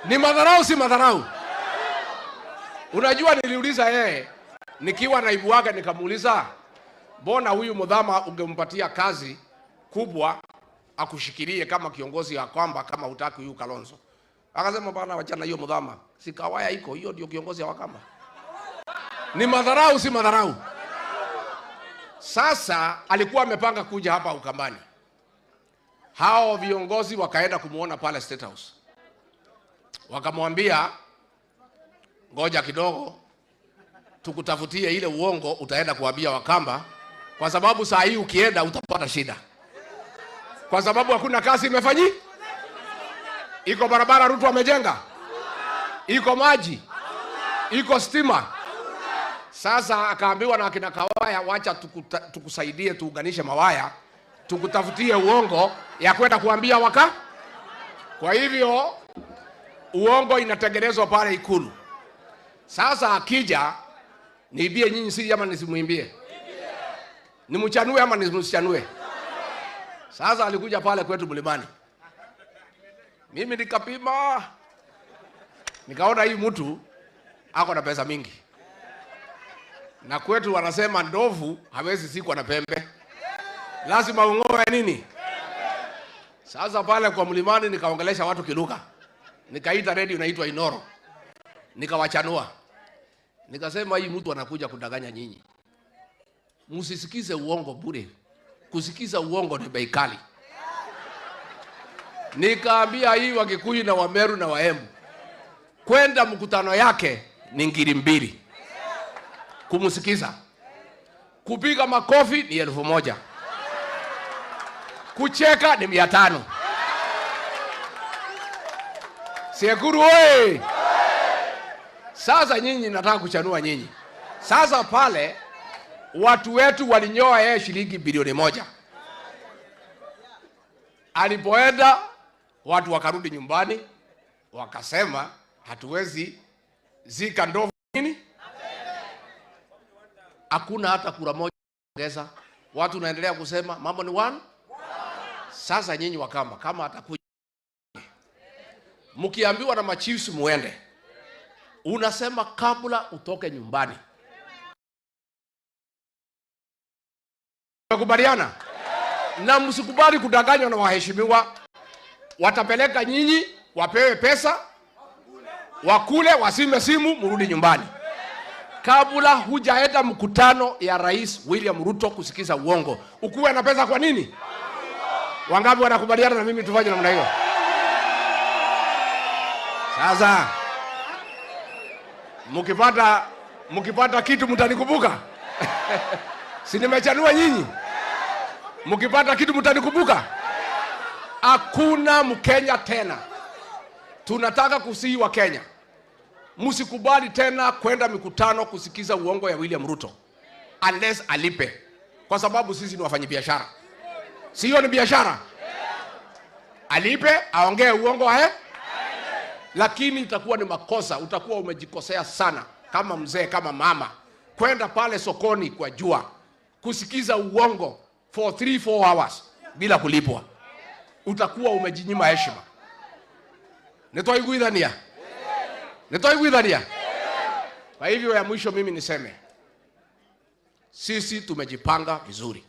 Ni madharau si madharau? Unajua niliuliza yeye, nikiwa naibu wake nikamuuliza, Mbona huyu Muthama ungempatia kazi kubwa akushikilie kama kiongozi ya kwamba kama hutaki huyu Kalonzo? Akasema bana, wachana hiyo Muthama, si Kawaya iko hiyo ndio kiongozi wa Wakamba. Ni madharau, si madharau? Sasa alikuwa amepanga kuja hapa Ukambani. Hao viongozi wakaenda kumuona pale State House. Wakamwambia ngoja kidogo tukutafutie ile uongo utaenda kuambia Wakamba, kwa sababu saa hii ukienda utapata shida. Kwa sababu hakuna kazi imefanyi? Iko barabara Ruto amejenga? Iko maji? Iko stima? Sasa akaambiwa na akina Kawaya, wacha tukusaidie tuunganishe mawaya, tukutafutie uongo ya kwenda kuambia waka. Kwa hivyo uongo inatengenezwa pale Ikulu. Sasa akija, niibie nyinyi siri ama nisimuimbie? Nimchanue ama nisimchanue? Sasa alikuja pale kwetu Mlimani. Mimi nikapima, nikaona hii mtu ako na pesa mingi. Na kwetu wanasema ndovu hawezi zikwa na pembe. Lazima ungoe nini? Sasa pale kwa Mlimani nikaongelesha watu kiluka. Nikaita radio inaitwa Inoro. Nikawachanua. Nikasema hii mtu anakuja kudanganya nyinyi. Msisikize uongo bure. Kusikiza uongo ni bei kali. Nikaambia hii Wakikuyu na Wameru na Waembu, kwenda mkutano yake ni ngiri 2. Kumsikiza. Kupiga makofi ni 1000. Kucheka ni 500. Sekuru oye! Sasa nyinyi nataka kuchanua nyinyi. Sasa pale watu wetu walinyoa yeye shilingi bilioni 1. Alipoenda watu wakarudi nyumbani wakasema hatuwezi zika ndovu nini? Hakuna hata kura moja ongeza. Watu naendelea kusema mambo ni one. Sasa nyinyi Wakamba, kama atakuja mkiambiwa na machiefs muende, unasema kabla utoke nyumbani. Tumekubaliana? Na msikubali kudanganywa na waheshimiwa. Watapeleka nyinyi, wapewe pesa, wakule, wasime simu, murudi nyumbani. Kabla hujaenda mkutano ya Rais William Ruto kusikiza uongo, ukuwe na pesa kwa nini? Wangapi wanakubaliana na mimi tufanye namna hiyo? Sasa mkipata kitu mtanikumbuka. Si nimechanua nyinyi? Mkipata kitu mtanikumbuka. Hakuna Mkenya tena. Tunataka kusihi wa Kenya, msikubali tena kwenda mikutano kusikiza uongo ya William Ruto unless alipe. Kwa sababu sisi ni wafanyabiashara. Sio ni biashara? Alipe, aongee uongo eh? Lakini itakuwa ni makosa, utakuwa umejikosea sana kama mzee, kama mama, kwenda pale sokoni kwa jua kusikiza uongo for 3-4 hours bila kulipwa. Utakuwa umejinyima heshima. Nitoiguidhania? Nitoiguidhania? Kwa hivyo ya mwisho mimi niseme, sisi tumejipanga vizuri.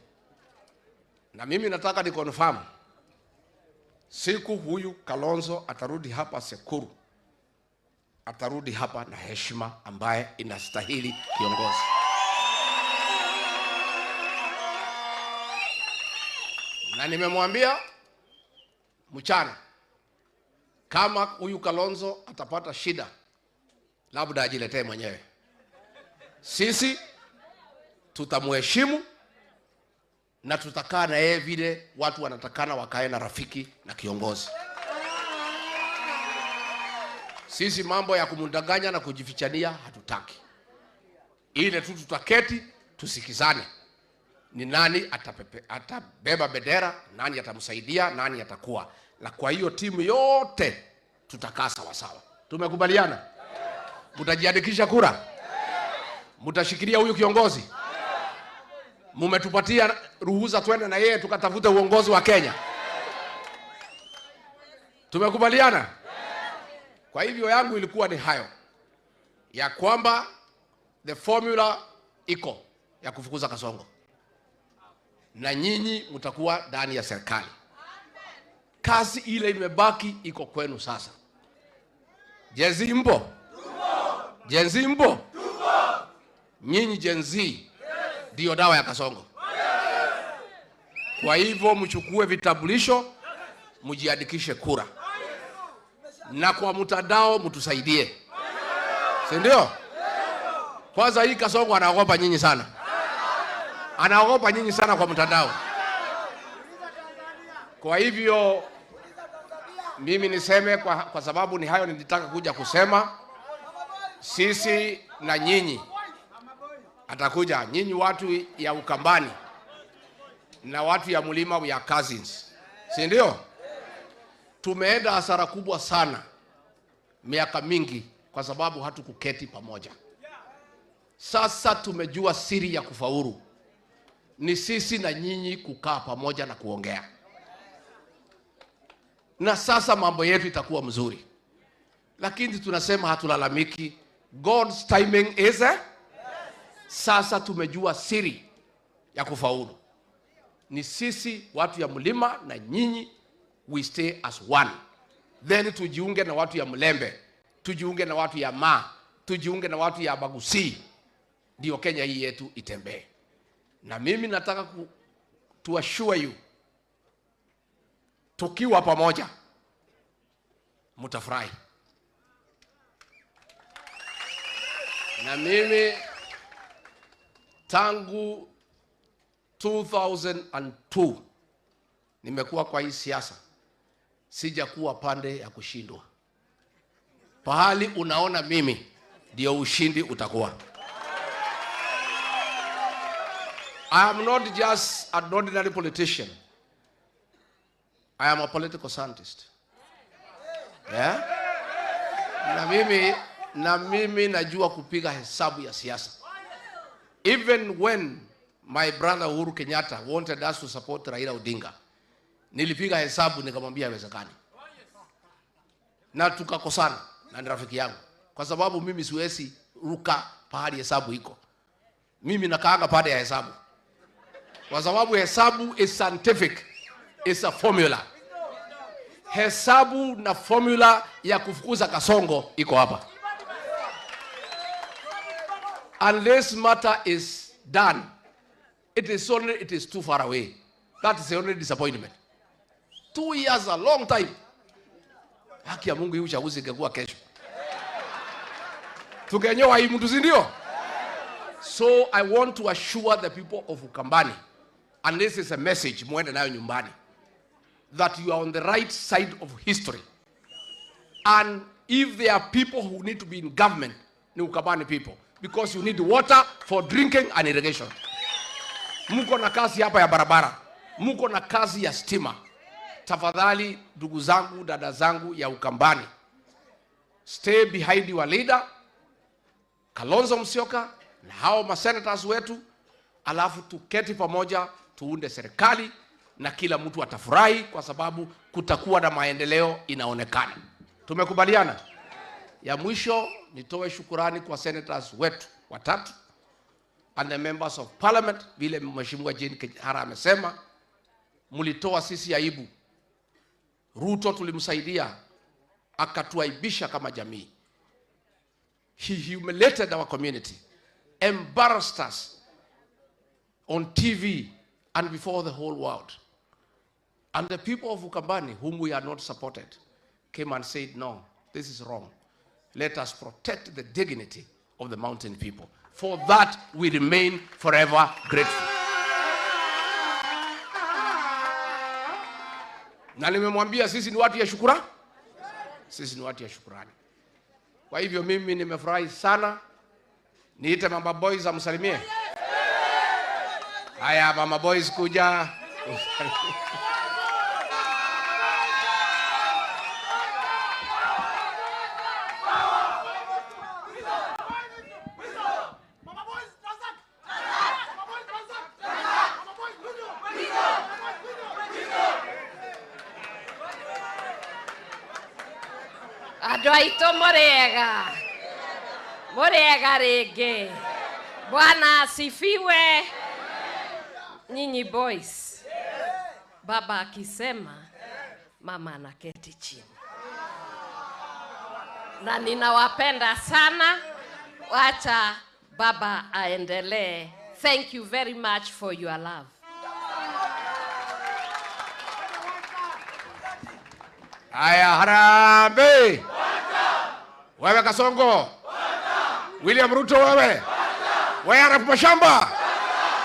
Na mimi nataka ni confirm, siku huyu Kalonzo atarudi hapa Sekuru, atarudi hapa na heshima ambaye inastahili kiongozi. Na nimemwambia mchana, kama huyu Kalonzo atapata shida, labda ajiletee mwenyewe. Sisi tutamheshimu na tutakaa na yeye vile watu wanatakana wakae na rafiki na kiongozi. Sisi mambo ya kumdanganya na kujifichania hatutaki. Ile tu tutaketi tusikizane. Ni nani atabeba bendera, nani atamsaidia, nani atakuwa. Na kwa hiyo timu yote tutakaa sawa sawa. Tumekubaliana? Mtajiandikisha kura? Mtashikilia huyu kiongozi? Mumetupatia ruhusa twende na yeye tukatafute uongozi wa Kenya. Tumekubaliana? Kwa hivyo yangu ilikuwa ni hayo, ya kwamba the formula iko ya kufukuza Kasongo. na nyinyi mtakuwa ndani ya serikali. Kazi ile imebaki iko kwenu sasa. Gen Z mpo? Gen Z mpo? Nyinyi Gen Z ndio dawa ya Kasongo. Kwa hivyo mchukue vitambulisho, mjiandikishe kura. Na kwa mtandao mtusaidie. Si ndio? Kwanza hii Kasongo anaogopa nyinyi sana. Anaogopa nyinyi sana kwa mtandao. Kwa hivyo mimi niseme kwa sababu ni hayo nilitaka kuja kusema. Sisi na nyinyi atakuja nyinyi watu ya Ukambani na watu ya mlima ya cousins. Si ndio? Tumeenda hasara kubwa sana miaka mingi kwa sababu hatukuketi pamoja. Sasa tumejua siri ya kufaulu ni sisi na nyinyi kukaa pamoja na kuongea. Na sasa mambo yetu itakuwa mzuri. Lakini tunasema hatulalamiki. God's timing is a? Sasa tumejua siri ya kufaulu ni sisi watu ya mlima na nyinyi, we stay as one. Then tujiunge na watu ya Mlembe, tujiunge na watu ya Ma, tujiunge na watu ya Bagusi, ndio Kenya hii yetu itembee. Na mimi nataka to assure you, tukiwa pamoja mtafurahi. Na mimi tangu 2002 nimekuwa kwa hii siasa, sijakuwa pande ya kushindwa. Pahali unaona mimi ndio ushindi utakuwa. I am not just an ordinary politician. I am a political scientist. Yeah? Na mimi najua kupiga hesabu ya siasa. Even when my brother Uhuru Kenyatta wanted us to support Raila Odinga, nilipiga hesabu nikamwambia haiwezekani. Na tukakosana na ni rafiki yangu, kwa sababu mimi siwezi ruka pahali hesabu iko. Mimi nakaanga pale ya hesabu, kwa sababu hesabu is scientific, it's a formula. Hesabu na formula ya kufukuza Kasongo iko hapa. Unless matter is done, it is too far away. That is the only disappointment. 2 years, a long time. Haki ya Mungu hii uchaguzi ingekuwa kesho, tungenyoa hii mtu, si ndio? So I want to assure the people of Ukambani, and this is a message muende nayo nyumbani, that you are on the right side of history. And if there are people who need to be in government, ni Ukambani people, because you need water for drinking and irrigation. Mko na kazi hapa ya barabara, mko na kazi ya stima. Tafadhali ndugu zangu, dada zangu ya Ukambani, stay behind your leader Kalonzo Musyoka na hao masenators wetu, alafu tuketi pamoja tuunde serikali na kila mtu atafurahi kwa sababu kutakuwa na maendeleo inaonekana. Tumekubaliana? Ya mwisho nitoe shukurani kwa senators wetu watatu and the members of parliament. Vile Mheshimiwa Jane Kihara amesema, mlitoa sisi aibu. Ruto tulimsaidia, akatuaibisha kama jamii. He humiliated our community, embarrassed us on TV and before the whole world. And the people of Ukambani, whom we are not supported, came and said, no, this is wrong. Let us protect the dignity of the mountain people. For that, we remain forever grateful. Na nimemwambia sisi ni watu ya shukrani. Sisi ni watu ya shukrani. Kwa hivyo mimi nimefurahi sana. Niite Mama Boys amsalimie. Haya, Mama Boys kuja. Andũ aitũ mũrĩega, mũrĩega rĩngĩ. Bwana asifiwe. Nyinyi boys, baba akisema mama anaketi chini. Na ninawapenda sana. Wacha baba aendelee. Thank you very much for your love. Haya, harambee. Wewe Kasongo. William Ruto wewe. Wewe Arap Mashamba.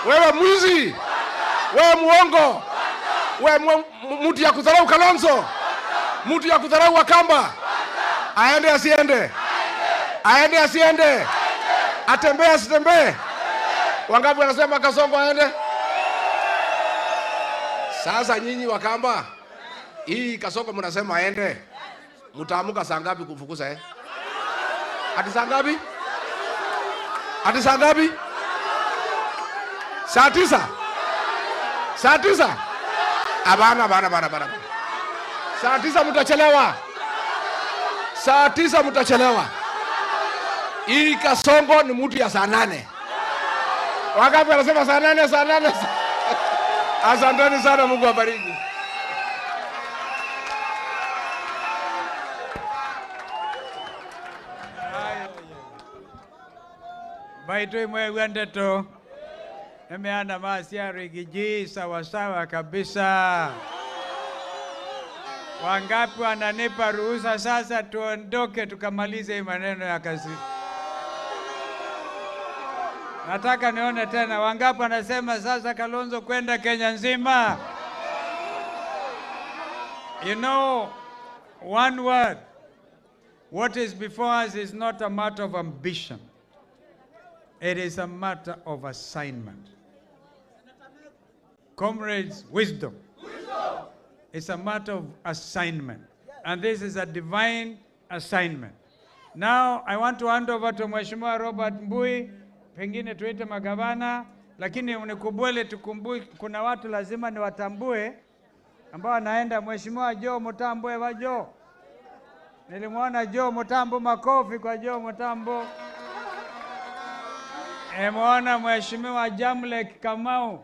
Wewe mwizi. Wewe muongo. Wewe mtu ya kudharau Kalonzo. Mtu ya kudharau Wakamba. Aende asiende? Aende asiende? Atembee asitembee? Wangapi wanasema Kasongo aende? Sasa nyinyi Wakamba, hii Kasongo mnasema aende, mtaamuka saa ngapi kumfukuza eh? Ati saa ngapi? Ati saa ngapi? Saa 9? Saa 9? Abana bana bana bana. Saa 9 mtachelewa. Saa 9 mtachelewa. Hii Kasongo ni mtu ya saa 8. Wangapi wanasema saa 8, saa 8? Asanteni sana, Mungu awabariki. Baitu imwe ndeto emeana masia rigiji sawa sawa kabisa. Wangapi wananipa ruhusa sasa tuondoke tukamalize hii maneno ya kazi? Nataka nione tena wangapi wanasema sasa Kalonzo kwenda Kenya nzima. You know, one word. What is before us is not a matter of ambition. It is a matter of assignment. Comrades, wisdom. It's a matter of assignment. And this is a divine assignment. Now, I want to hand over to Mheshimiwa Robert Mbui, pengine tuite magavana, lakini unikubali tukumbuke kuna watu lazima niwatambue ambao wanaenda. Mheshimiwa Joe Mutambo, ewa Joe. Nilimwona Joe Mutambo, makofi kwa Joe Mutambo. Nimeona Mheshimiwa Jamlek Kamau.